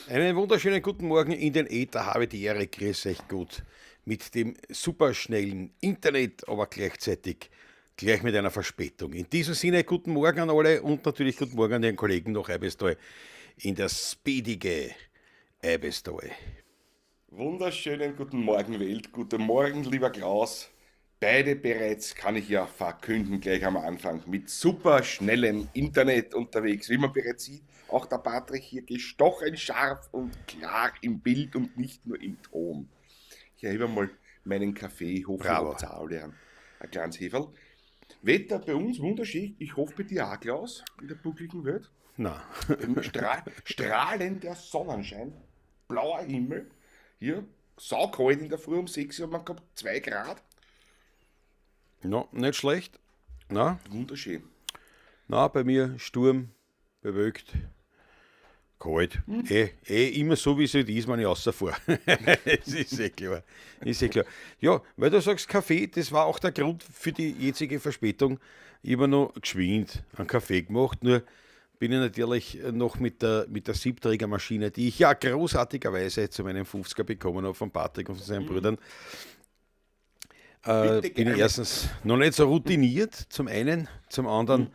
Einen wunderschönen guten Morgen in den Äther, habe die Ehre, grüß euch gut. Mit dem superschnellen Internet, aber gleichzeitig gleich mit einer Verspätung. In diesem Sinne, guten Morgen an alle und natürlich guten Morgen an den Kollegen nach Eibesthal in das speedige Eibesthal. Wunderschönen guten Morgen, Welt. Guten Morgen, lieber Klaus. Beide bereits, kann ich ja verkünden, gleich am Anfang, mit super schnellem Internet unterwegs. Wie man bereits sieht, auch der Patrick hier gestochen scharf und klar im Bild und nicht nur im Ton. Ich erhebe mal meinen Kaffee, ich hoffe, ihr Bravo. habt auch alle ein kleines Heferl. Wetter bei uns wunderschön. Ich hoffe bei dir auch, Klaus, in der buckligen Welt. Na. Strahlender Sonnenschein, blauer Himmel. Hier, saukalt in der Früh um 6 Uhr, man gehabt 2 Grad. No, nicht schlecht. Na? Wunderschön. Na, bei mir Sturm, bewölkt, kalt. Immer so, wie es halt ist, wenn ich rausfahre. Das ist eh klar. Ist eh klar. Ja, weil du sagst Kaffee, das war auch der Grund für die jetzige Verspätung. Ich habe noch geschwind einen Kaffee gemacht, nur bin ich natürlich noch mit der Siebträgermaschine, die ich ja großartigerweise zu meinem 50er bekommen habe von Patrick und von seinen Brüdern. Bitte Bin ich gerne. erstens noch nicht so routiniert, zum einen, zum anderen,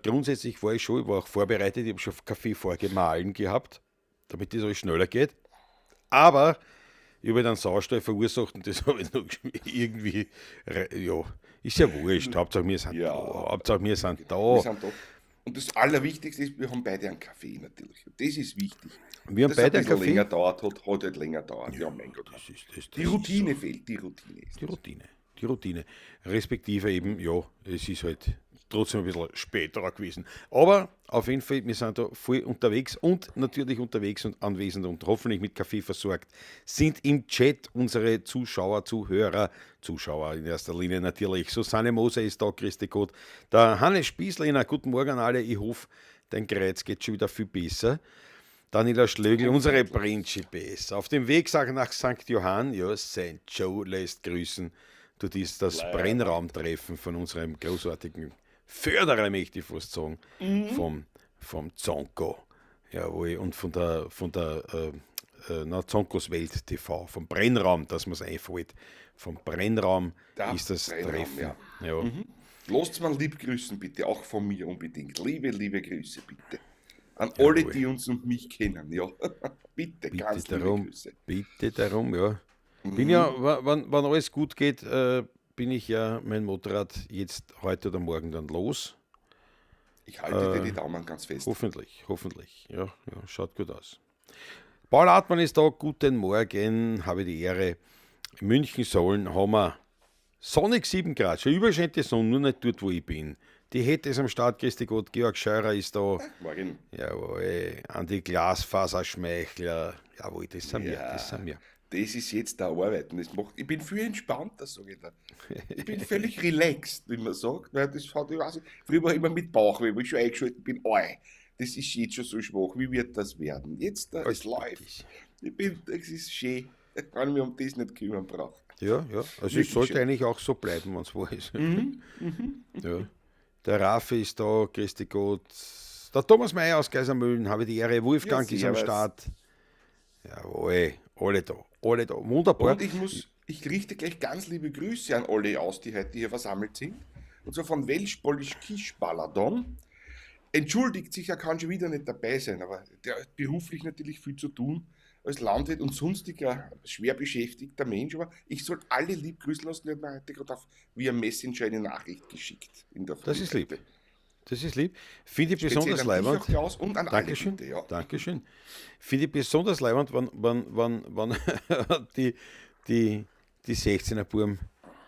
grundsätzlich war ich schon, ich war auch vorbereitet, ich habe schon Kaffee vorgemahlen gehabt, damit das alles schneller geht. Aber ich habe dann Saustall verursacht und das habe ich noch irgendwie, ja, ist ja wurscht, Hauptsache wir sind da, Hauptsache wir sind da. Wir sind da. Und das Allerwichtigste ist, wir haben beide einen Kaffee natürlich. Und das ist wichtig. Wir haben Das ein beide einen bisschen Kaffee. länger dauert, hat halt länger dauert. Ja, mein Gott. Das ist, das, Die das ist Routine so. fehlt, die Routine ist Die das. Routine, die Routine. Respektive eben, ja, es ist halt trotzdem ein bisschen später gewesen. Aber auf jeden Fall, wir sind da voll unterwegs und natürlich unterwegs und anwesend und hoffentlich mit Kaffee versorgt sind im Chat unsere Zuschauer, Zuhörer, Zuschauer in erster Linie natürlich. Susanne Moser ist da, Christi Gott. Der Hannes Spießlehner, guten Morgen an alle. Ich hoffe, dein Kreuz geht schon wieder viel besser. Daniela Schlögl, unsere Principess. Auf dem Weg nach Sankt Johann, ja, Saint Joe lässt grüßen. Dort ist das Leider. Brennraumtreffen von unserem großartigen Förderer, möchte ich fast sagen, vom Zonko. Jawohl, und von der Zonkos Welt TV, vom Brennraum, dass man's einfällt. Vom Brennraum Der ist das Brennraum, Treffen. Ja. Ja. Lasst mal lieb grüßen, bitte, auch von mir unbedingt. Liebe, liebe Grüße, bitte. An alle, Jawohl. die uns und mich kennen, ja. Bitte, Bitte ganz liebe darum, Grüße. Bitte darum, ja. Bin ja, wann alles gut geht, bin ich ja mein Motorrad jetzt heute oder morgen dann los. Ich halte dir die Daumen ganz fest. Hoffentlich, hoffentlich. Ja, ja, schaut gut aus. Paul Hartmann ist da. Guten Morgen, habe die Ehre. München Sollen haben wir sonnig 7 Grad. Schon überall scheint die Sonne, nur nicht dort, wo ich bin. Die Hette ist am Start, Christi Gott, Georg Scheurer ist da. Morgen. Jawohl, Andi Glasfaserschmeichler. Jawohl, das sind wir, das sind wir. Das ist jetzt der Arbeiten. Das macht, ich bin viel entspannter, sag ich da. Ich bin völlig relaxed, wie man sagt. Weil das hat, ich weiß nicht, früher war ich immer mit Bauchweh, wo ich schon eingeschaltet bin. Oi, das ist jetzt schon so schwach. Wie wird das werden? Jetzt, da, es Alles läuft. gut. Ich bin, das ist schön. Ich kann mich um das nicht kümmern brauchen. Ja, ja. Also es Wirklich sollte schön. eigentlich auch so bleiben, wenn's wahr ist. Ja. Der Raffi ist da, Christi Gott. Der Thomas Mayer aus Geisermühlen, habe ich die Ehre. Wolfgang Ja, ist am servus. Start. Jawohl, alle da, alle da. Wunderbar. Und ich richte gleich ganz liebe Grüße an alle aus, die heute hier versammelt sind. Und zwar von Welsch-Polisch-Kisch Baladon. Entschuldigt sich, er kann schon wieder nicht dabei sein, aber der hat beruflich natürlich viel zu tun als Landwirt und sonstiger schwer beschäftigter Mensch. Aber ich soll alle lieb grüßen lassen, der hat mir heute gerade via Messenger eine Nachricht geschickt. In der Das ist Früh. lieb. Das ist lieb. Finde ich Speziell besonders an dich leibend. auch, Klaus, und an alle, Dankeschön. bitte, ja. Dankeschön. Finde ich besonders leibend, wann die 16er Burm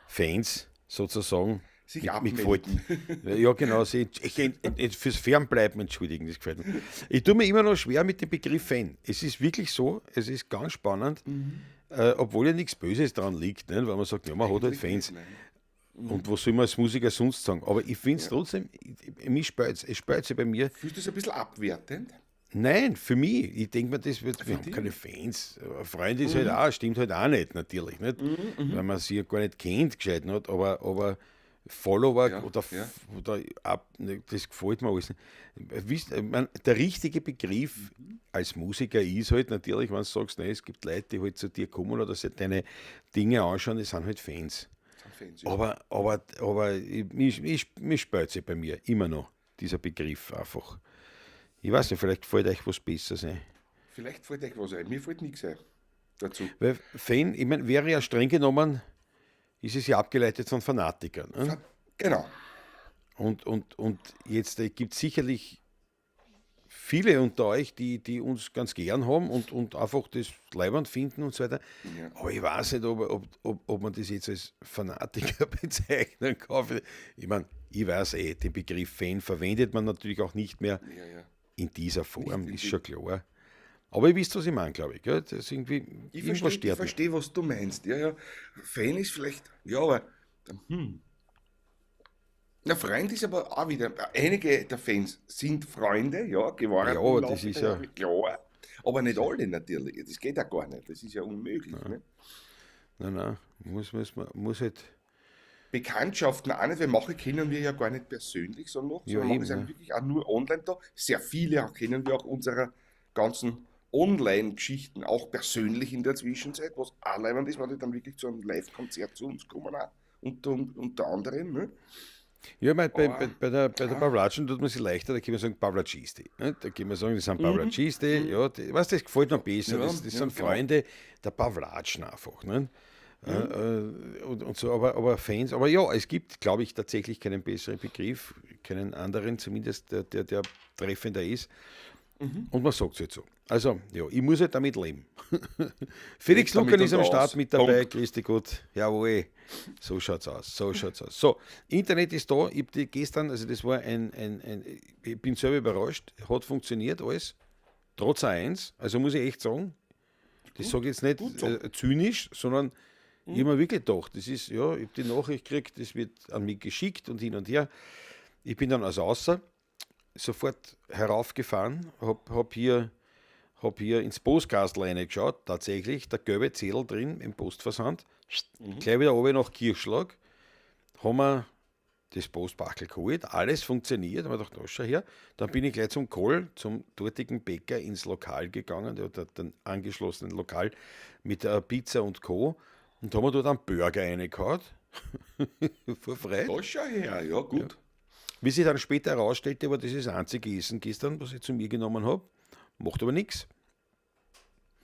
Fans sozusagen sich mir gefällt. abmelden. Ja, genau. Sie, ich, ich, ich, fürs Fernbleiben entschuldigen, das gefällt mir. Ich tue mir immer noch schwer mit dem Begriff Fan. Es ist wirklich so, es ist ganz spannend, obwohl ja nichts Böses dran liegt, ne? Weil man sagt, ja, man hat halt Eigentlich Fans. nicht, nein. Und was soll man als Musiker sonst sagen? Aber ich find's trotzdem, mich spalt's, es spalt's ja bei mir. Fühlst du das ein bisschen abwertend? Nein, für mich. Ich denk mir, das wird, Für wir haben dich? keine Fans. Freunde ist halt auch, stimmt halt auch nicht, natürlich. Nicht? Weil man sie ja gar nicht kennt, gescheit nicht. Aber Follower Ja, oder, ja. oder ab, ne, das gefällt mir alles nicht. Wisst, ich mein, der richtige Begriff als Musiker ist halt natürlich, wenn du sagst, ne, es gibt Leute, die halt zu dir kommen oder sich deine Dinge anschauen, das sind halt Fans. Das sind Fans, ja. Aber mich spült sich bei mir immer noch, dieser Begriff einfach. Ich weiß nicht, vielleicht fällt euch was Besseres ein. Vielleicht fällt euch was ein. Mir fällt nichts ein dazu. Weil Fan, ich mein, wäre ja streng genommen, ist es ja abgeleitet von Fanatikern. Ne? Genau. Und jetzt gibt es sicherlich viele unter euch, die uns ganz gern haben und einfach das leibend finden und so weiter. Ja. Aber ich weiß nicht, ob man das jetzt als Fanatiker bezeichnen kann. Ich mein, ich weiß eh, den Begriff Fan verwendet man natürlich auch nicht mehr Ja, ja. in dieser Form, Nicht in ist die schon klar. Aber ihr wisst, was ich meine, glaub ich. Gell? Das ist irgendwie, Ich irgendwas stört mich. verstehe, was du meinst. Ja, ja. Fan ist vielleicht, ja, aber, Na, Freund ist aber auch wieder, einige der Fans sind Freunde, ja, geworden. Ja, im das Laufe ist der ja Jahre, klar. Aber nicht alle natürlich, das geht ja gar nicht, das ist ja unmöglich. Nein. Ne? Nein, nein, muss halt. Bekanntschaften auch nicht, weil manche kennen wir ja gar nicht persönlich, sondern noch, Ja, sondern manche eben, sind ja. wirklich auch nur online da. Sehr viele auch kennen wir auch unserer ganzen Online-Geschichten, auch persönlich in der Zwischenzeit, was auch leibend ist, weil die dann wirklich zu einem Live-Konzert zu uns kommen, auch unter anderem. Ne? Ja, ich mein, Aber bei der ja. Pawlatschen tut man sich leichter, da kann man sagen Pawlatschisti. Ne? Da kann man sagen, das sind Mhm. Pawlatschisti, ja, die, weißt, das gefällt mir besser, Ja, das ja, sind genau. Freunde der Pawlatschen einfach. Ne? Mhm. Und so, aber Fans, aber ja, es gibt, glaube ich, tatsächlich keinen besseren Begriff, keinen anderen zumindest, der treffender ist. Mhm. Und man sagt's halt so. Also, ja, ich muss halt damit leben. Felix Lebt damit Lucan ist und am Start aus. mit dabei. Punkt. Grüß dich Gott. Jawohl. So schaut's aus. So schaut's aus. So, Internet ist da. Ich hab die gestern, also das war ein, ein, ein, ich bin selber überrascht, hat funktioniert alles. Trotz A1. Also muss ich echt sagen, das Gut, sag ich jetzt nicht, gut so. zynisch, sondern ich hab mir wirklich gedacht, das ist, ja, ich hab die Nachricht gekriegt, das wird an mich geschickt und hin und her. Ich bin dann also außer, sofort heraufgefahren, hab hier ins Postkastel reingeschaut, tatsächlich, der gelbe Zettel drin im Postversand, gleich wieder runter nach Kirchschlag, haben wir das Postpackel geholt, alles funktioniert, haben wir gedacht, na, schau her. Dann bin ich gleich zum Kohl, zum dortigen Bäcker ins Lokal gegangen, der hat den angeschlossenen Lokal mit Pizza und Co. Und haben wir dort einen Burger reingehauen. Vor Freude. Da schau her, ja, gut. Ja. Wie sich dann später herausstellte, war das das einzige Essen gestern, was ich zu mir genommen hab. Macht aber nix.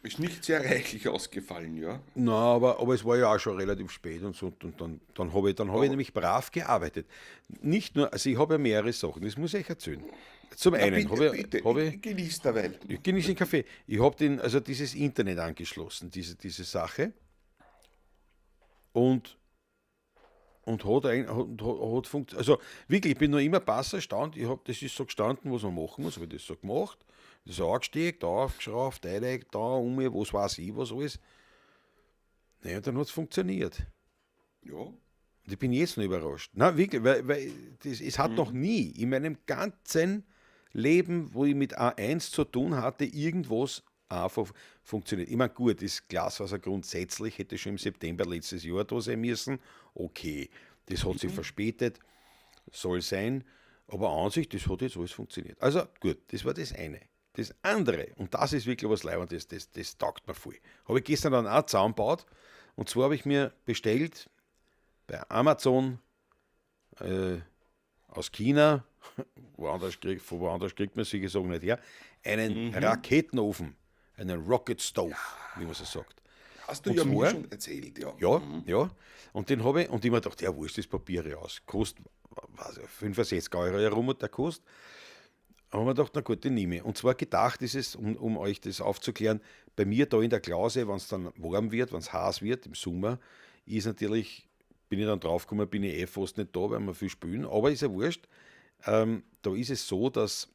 Ist nicht sehr reichlich ausgefallen, ja. Na, aber es war ja auch schon relativ spät und so. Und dann habe ich, dann hab ich Aber nämlich brav gearbeitet. Nicht nur, also ich habe ja mehrere Sachen, das muss ich euch erzählen. Zum Na, einen bitte, habe ich, bitte, hab ich ich genieße derweil. Ich genieße den Kaffee. Ich habe dieses Internet angeschlossen, diese Sache. Und, und hat ein, hat, hat, hat funkt-, also wirklich, ich bin noch immer bass erstaunt. Ich hab, das ist so gestanden, was man machen muss, hab ich das so gemacht. Das ist angesteckt, aufgeschraubt, eingelegt, da, um, was weiß ich, was alles. Naja, dann hat's funktioniert. Ja. Und ich bin jetzt noch überrascht. Na, wirklich, weil das, es hat noch nie in meinem ganzen Leben, wo ich mit A1 zu tun hatte, irgendwas einfach funktioniert. Ich meine, gut, das Glasfaser grundsätzlich hätte schon im September letztes Jahr da sein müssen. Okay, das hat sich verspätet, soll sein, aber an sich, das hat jetzt alles funktioniert. Also gut, das war das eine. Das andere, und das ist wirklich was Leibendes, das taugt mir voll. Habe ich gestern dann auch zusammengebaut, und zwar habe ich mir bestellt bei Amazon aus China, von woanders kriegt man solche Sachen nicht her, einen Raketenofen, einen Rocket Stove, wie man so sagt. Hast du Und ja mir zwar schon erzählt, ja. Ja, ja. Und den habe ich, und ich mir gedacht, ja, wo ist das Papier aus? Kostet, weiß ich, 65 Euro herum hat der kostet. Aber man gedacht, na gut, den nehme ich. Und zwar gedacht ist es, um euch das aufzuklären, bei mir da in der Klause, wenn's dann warm wird, wenn's heiß wird im Sommer, ist natürlich, bin ich dann draufgekommen, bin ich eh fast nicht da, weil wir viel spülen, aber ist ja wurscht. Da ist es so, dass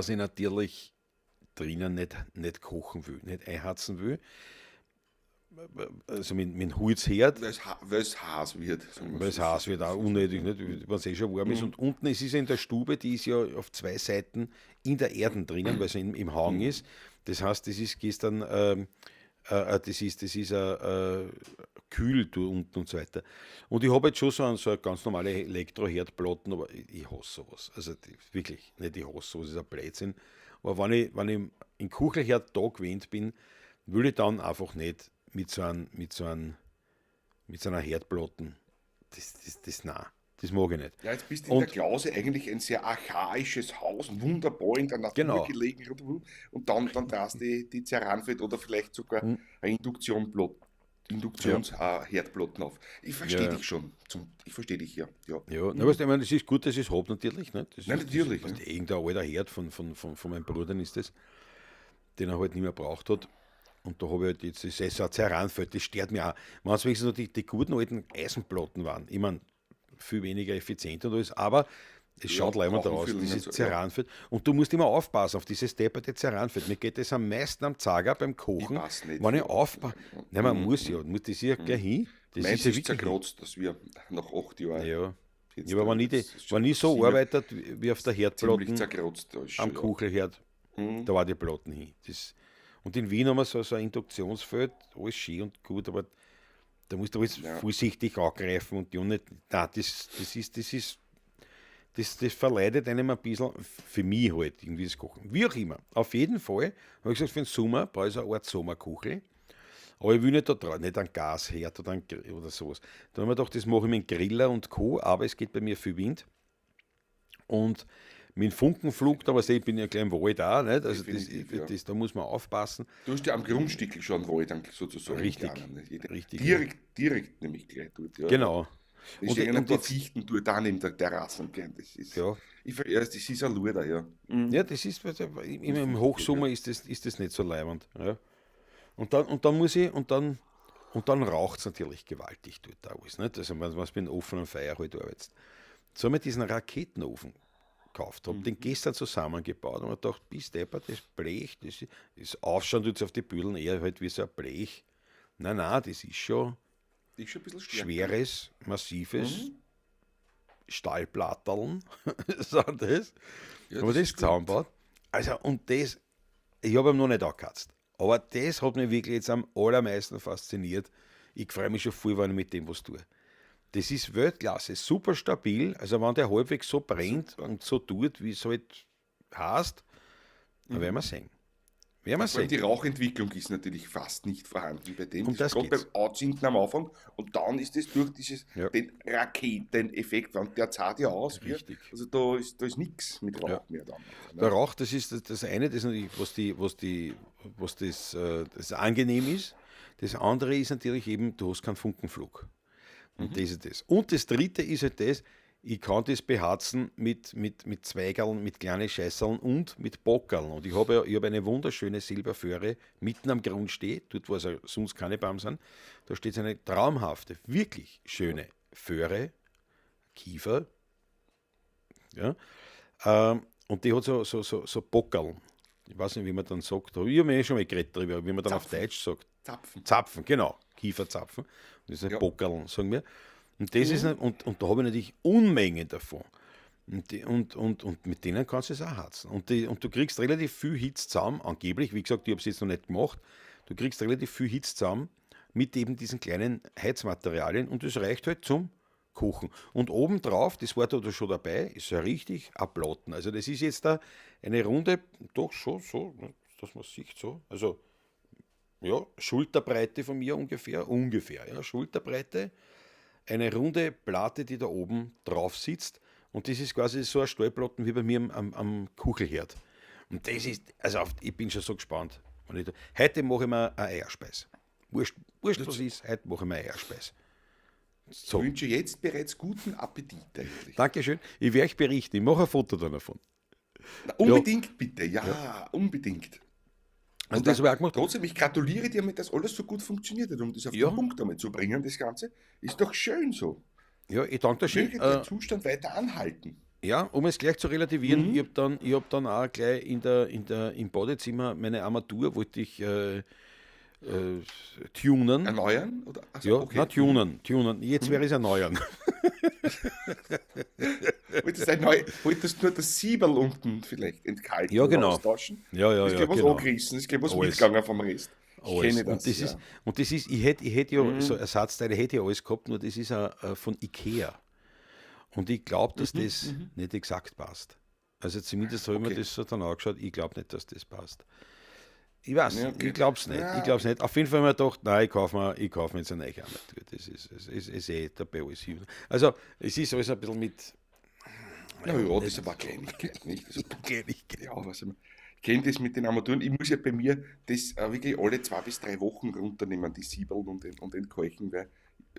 ich natürlich drinnen nicht kochen will, nicht einheizen will. Also mit dem Holzherd. Weil's heiß wird, sagen wir Weil's so. heiß wird, auch unnötig, nicht? Wenn's eh schon warm ist. Und unten, es ist ja in der Stube, die ist ja auf zwei Seiten in der Erde drinnen, weil's im Hang ist. Das heißt, das ist gestern, das ist, das ist, kühl da unten und so weiter. Und ich habe jetzt schon so eine ganz normale Elektroherdplatten, aber ich hasse sowas. Also die, wirklich, nicht ich hasse sowas, ist ein Blödsinn. Aber wenn ich in Kuchelherd da gewöhnt bin, will ich dann einfach nicht mit so einer Herdplatten. Nein, das mag ich nicht. Ja, jetzt bist du in der Klause eigentlich ein sehr archaisches Haus, wunderbar in der Natur gelegen. Und dann drehst du die Ceranfeld oder vielleicht sogar eine Induktionsherdplatten auf. Ich verstehe dich schon. Ich verstehe dich, ja. Ja, ja. Na, weißt du, ich meine, es ist gut, dass ich es habe natürlich. Ne? Das Nein, ist, natürlich. Das, weißt, irgendein alter Herd von meinem Bruder ist das, den er halt nicht mehr braucht hat. Und da habe ich halt jetzt, das ist so ein Ceranfeld, das stört mich auch. Wenn es wenigstens noch die guten alten Eisenplatten waren, ich meine, viel weniger effizient und alles, aber es schaut leibend aus, dieses so, Ceranfeld. Und du musst immer aufpassen auf dieses depperte Ceranfeld. Mir geht das am meisten am Zager beim Kochen, ich wenn ich aufpasse. Nein, man muss ja, muss das ja gleich hin. Das Meins ist ja ist zerkratzt, dass wir nach 8 Jahren. Ja. Ja, aber wenn ich so arbeite wie auf der Herdplatte, am Kuchelherd, da war die Platten hin. Das, und in Wien haben wir so ein Induktionsfeld, alles schön und gut, aber da musst du alles vorsichtig angreifen und die nicht. Nein, das verleidet einem ein bisschen, für mich halt, irgendwie das Kochen. Wie auch immer. Auf jeden Fall habe ich gesagt, für den Sommer brauche ich so eine Art Sommerkuchel. Aber ich will nicht da drauf, nicht einen Gasherd oder, oder sowas. Da haben wir gedacht, das mache ich mit dem Griller und Co., aber es geht bei mir viel Wind. Und mit dem Funkenflug, da weißt du, ich bin ja gleich im Wald auch, nicht? Also das, da muss man aufpassen. Du hast ja am Grundstückel schon einen Wald sozusagen. Richtig. Kleinen, richtig. Direkt nämlich gleich dort. Ja. Genau. Das und ein paar Fichten dort auch neben der Terrasse. Das ist, das ist ein Luder, ja. Mhm. Ja, das ist, im Hochsommer ist das nicht so leibend. Ja. Und dann muss ich, und dann raucht es natürlich gewaltig dort da alles. Nicht? Also, wenn du mit einem offenen Feuer halt arbeitest. So haben wir diesen Raketenofen gekauft, habe den gestern zusammengebaut und habe gedacht, bis deppert, das Blech, das ist Aufschauen tut's auf die Büdeln eher halt wie so ein Blech. Nein, das ist schon ein bisschen schweres, massives Stahlplatterln, sind das. Ja, aber das zusammengebaut. Also, und das, ich habe ihn noch nicht angekratzt. Aber das hat mich wirklich jetzt am allermeisten fasziniert. Ich freue mich schon voll, wenn ich mit dem was tue. Das ist Weltklasse, super stabil. Also wenn der halbwegs so brennt und so tut, wie es halt heißt, dann werden wir sehen. Werden wir sehen. Die Rauchentwicklung ist natürlich fast nicht vorhanden bei dem. Um das gerade beim Anzünden am Anfang. Und dann ist es durch dieses, den Raketeneffekt, wenn der zahlt ja aus. Richtig. Also da ist nichts mit Rauch mehr dann. Ne? Der Rauch, das ist das eine, das natürlich, was das angenehm ist. Das andere ist natürlich eben, du hast keinen Funkenflug. Und das ist das. Und das dritte ist halt das, ich kann das beharzen mit Zweigerln, mit kleinen Scheißerln und mit Bockerln. Und ich habe eine wunderschöne Silberföhre mitten am Grund stehen, dort wo also sonst keine Baum sind. Da steht eine traumhafte, wirklich schöne Föhre, Kiefer. Ja, und die hat so Bockerln. Ich weiß nicht, wie man dann sagt. Ich habe mir schon mal geredet darüber, wie man dann Zapfen. auf Deutsch sagt. Zapfen. Zapfen, genau. Kieferzapfen. Das sind Bockerln, sagen wir. Und das ist, und da habe ich natürlich Unmengen davon. Und mit denen kannst du es auch heizen. Und du kriegst relativ viel Hitze zusammen, angeblich, wie gesagt, ich habe es jetzt noch nicht gemacht, du kriegst relativ viel Hitze zusammen mit eben diesen kleinen Heizmaterialien und das reicht halt zum Kochen. Und obendrauf, das war da schon dabei, ist ja richtig, ein Platten. Also das ist jetzt da eine runde, doch schon so, dass man sieht so, also ja, Schulterbreite von mir ungefähr, ja, Schulterbreite, eine runde Platte, die da oben drauf sitzt und das ist quasi so eine Stahlplatten wie bei mir am Kuchelherd. Und das ist, also ich bin schon so gespannt. Heute mache ich mir eine Eierspeis. Wurscht was ist, heute mache ich mir eine Eierspeis. So. Ich wünsche jetzt bereits guten Appetit eigentlich. Dankeschön. Ich werde euch berichten. Ich mache ein Foto dann davon. Na, unbedingt bitte, ja, unbedingt. Also das habe ich auch gemacht. Trotzdem, ich gratuliere dir, dass alles so gut funktioniert hat, um das auf den Punkt einmal zu bringen, das Ganze. Ist doch schön so. Ja, ich danke dir schön. Möge der Zustand weiter anhalten. Ja, um es gleich zu relativieren, ich hab dann auch gleich im Badezimmer meine Armatur, wollte ich tunen. Erneuern? Oder? Also, ja, okay. Na, tunen. Jetzt wäre ich es erneuern. Wolltest du nur das Sieberl unten vielleicht entkalken ja, genau. oder austauschen? Ja, ist gleich was genau. angerissen, ist gleich was Alles. mitgegangen vom Rest. Ich Alles. kenne Und das, das ja. ist, und das ist, ich hätt ja so Ersatzteile, hätte ich alles gehabt, nur das ist auch von Ikea. Und ich glaube, dass das nicht exakt passt. Also zumindest habe ich mir das so dann angeschaut, ich glaube nicht, dass das passt. Ich weiß, Ja, okay. ich glaube es nicht. Ja. Ich glaube es nicht. Auf jeden Fall habe ich mir gedacht, nein, ich kaufe mir jetzt eine neue Armatur. Das ist, es ist, ist eh dabei alles. Also es ist alles ein bisschen mit Na ja, das ist aber eine Kleinigkeit, nicht? Also, Kleinigkeit. ja, was ich kenne das mit den Armaturen. Ich muss ja bei mir das wirklich alle 2 bis 3 Wochen runternehmen, die Siebeln und den Kalken, weil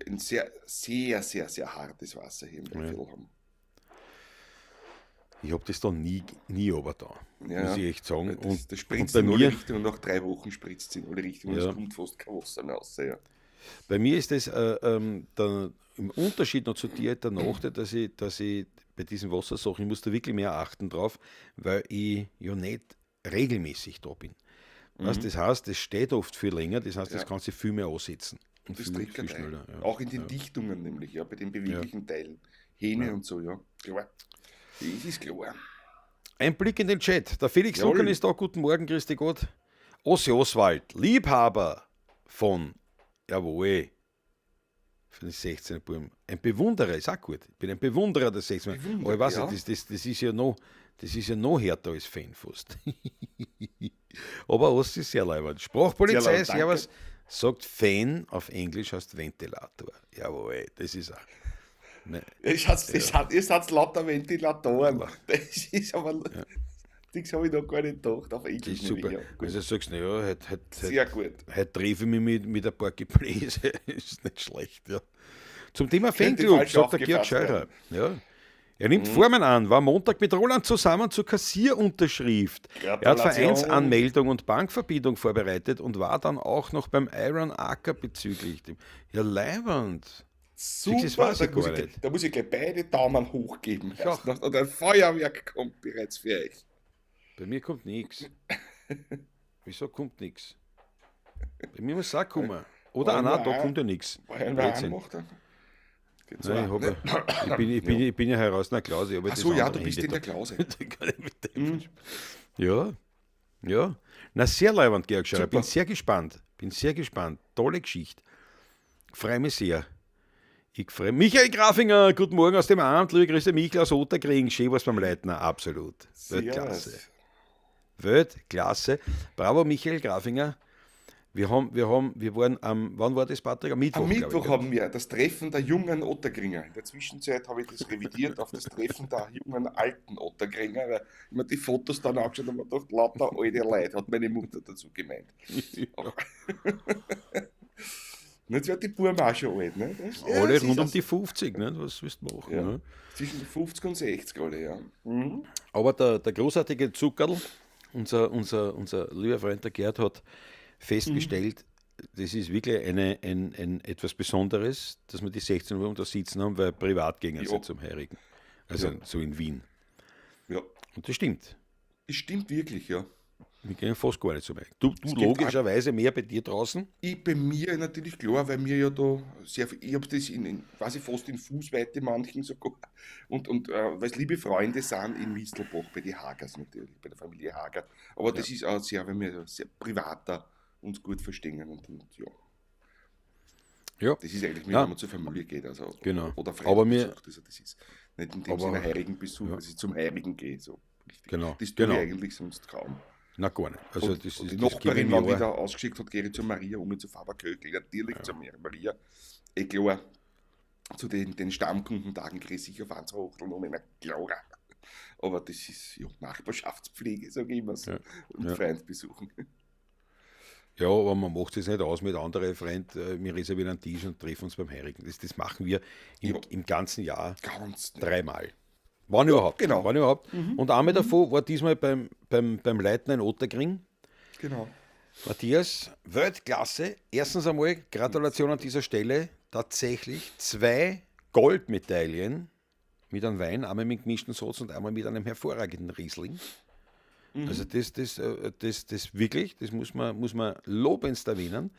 ein sehr, sehr, sehr, sehr hartes Wasser hier im Waldviertel haben. Ich habe das da nie, nie aber da, Ja, muss ich echt sagen. Das, Und, das und spritzt bei in alle mir, Richtungen und nach 3 Wochen spritzt es in alle Richtungen und Ja. es kommt fast kein Wasser mehr raus. Ja. Bei mir ist das im Unterschied noch zu dir der Nachteil, dass ich bei diesen Wassersachen, ich muss da wirklich mehr achten drauf, weil ich ja nicht regelmäßig da bin. Weißt, das heißt, es steht oft viel länger, das heißt, das Ja. kannst du viel mehr ansetzen. Und Das viel, trickert viel ein. schneller. Ja. Auch in den Dichtungen nämlich, ja, bei den beweglichen Teilen. Hähne und so, ja. Klar. Das ist klar. Ein Blick in den Chat. Der Felix Jawohl. Lucan ist da. Guten Morgen, Christi Gott. Ossi Oswald, Liebhaber von, jawohl, von den 16er Buben. Ein Bewunderer ist auch gut. Ich bin ein Bewunderer der 16er. Bewunderer, Aber ich weiß ja. nicht, das ist ja noch härter als Fan fast. Aber Ossi ist sehr leiwand. Sprachpolizei, Sehr leiwand, danke. servus, sagt Fan auf Englisch heißt Ventilator. Jawohl, das ist auch. Ne, Ihr seid lauter Ventilatoren. Das ist aber. Das habe ich noch gar nicht gedacht. Auf das Englisch ist super. nämlich, ja. Gut. Also sagst du, ja, heute, Sehr gut. heute treffe ich mich mit ein paar Gebläse. Ist nicht schlecht, ja. Zum Thema Könnte Fanclub, falsch sagt der Georg aufgefasst Scheurer. Ja. Er nimmt Formen an, war Montag mit Roland zusammen zur Kassierunterschrift. Er hat Gratulation. Vereinsanmeldung und Bankverbindung vorbereitet und war dann auch noch beim Iron Acker bezüglich dem. Ja, leiwand. Super, Das weiß da, ich muss gar ich, nicht. da muss ich gleich beide Daumen hochgeben. Ja. Und ein Feuerwerk kommt bereits für euch. Bei mir kommt nichts. Wieso kommt nichts? Bei mir muss es auch kommen. Oder, ah, Weil nein, nur da kommt ja nichts. Weil einer Blödsinn. anmacht, dann geht's Nein, ich, auch, hab ne? ja, ich bin ja heraus in der Klause. Ich hab ja Ach das so, ja, andere du bist Handy in der da. Klause. Da kann ich mit dem. Ja, ja. Na, sehr leiwand, Georg Scheurer. Bin Super. sehr gespannt. Bin sehr gespannt. Tolle Geschichte. Freue mich sehr. Ich freue mich. Michael Grafinger, guten Morgen aus dem Amt. Liebe Grüße, Michael aus Otterkring. Schön was beim Leitner. Absolut. Weltklasse. Servus. Weltklasse. Bravo, Michael Grafinger. Wir waren am, wann war das, Patrick? Am Mittwoch, Am glaub ich, Mittwoch gell? haben wir das Treffen der jungen Otterkringer. In der Zwischenzeit habe ich das revidiert auf das Treffen der jungen alten Otterkringer, weil ich mir die Fotos dann angeschaut habe und gedacht, lauter alte Leute, hat meine Mutter dazu gemeint. Ja. Und jetzt wird die Buben auch schon alt, ne? Das, ja, Alle es ist rund um auch die 50, ne? Was willst du machen? Ja. Ne? Zwischen 50 und 60 alle, ja. Mhm. Aber der großartige Zuckerl, unser lieber Freund der Gerd, hat festgestellt, das ist wirklich ein etwas Besonderes, dass wir die 16 Uhr da sitzen haben, weil privat gingen sie zum Heurigen. Also Ja. so in Wien. Ja, Und das stimmt. das stimmt wirklich, ja. Wir gehen fast gar nicht zum Heurigen. Du gibt logischerweise mehr bei dir draußen. Ich bei mir natürlich klar, weil mir ja da sehr viel, ich habe das in quasi fast in Fußweite manchen sogar und weil es liebe Freunde sind in Mistelbach bei den Hagers natürlich, bei der Familie Hager. Aber das ist auch sehr, weil wir sehr privater uns gut verstehen und ja, Ja, das ist eigentlich, wie Ja. wenn man zur Familie geht, also Genau. oder Aber mir- besucht, also das ist nicht in dem Aber- Sinne heurigen Besuch, ja. das ist zum Heurigen gehen, so richtig. Genau, Das tue genau. ich eigentlich sonst kaum. Na gar nicht. Also Und, das und ist die das gebe ich Nachbarin, mir wann auch. wieder ausgeschickt hat, gehe ich zur Maria, um zu Faber Kögel, natürlich zur Maria. Eh klar, zu den Stammkundentagen kriege ich sicher auf ein, zwei Achtel noch mehr klar. Aber das ist ja Nachbarschaftspflege, sage ich immer so. Ja, Und ja. Freund besuchen. Ja, aber man macht es nicht aus mit anderen Freunden. Wir reservieren einen Tisch und treffen uns beim Heurigen. Das machen wir im, Ja. im ganzen Jahr Ganz. dreimal. Wann überhaupt. genau. Wann überhaupt. Und einmal davon war diesmal beim Leitner in Otterkring. Genau. Matthias, Weltklasse. Erstens einmal Gratulation an dieser Stelle. Tatsächlich 2 Goldmedaillen mit einem Wein, einmal mit gemischten Satz und einmal mit einem hervorragenden Riesling. Also das wirklich, das muss man lobendst erwähnen.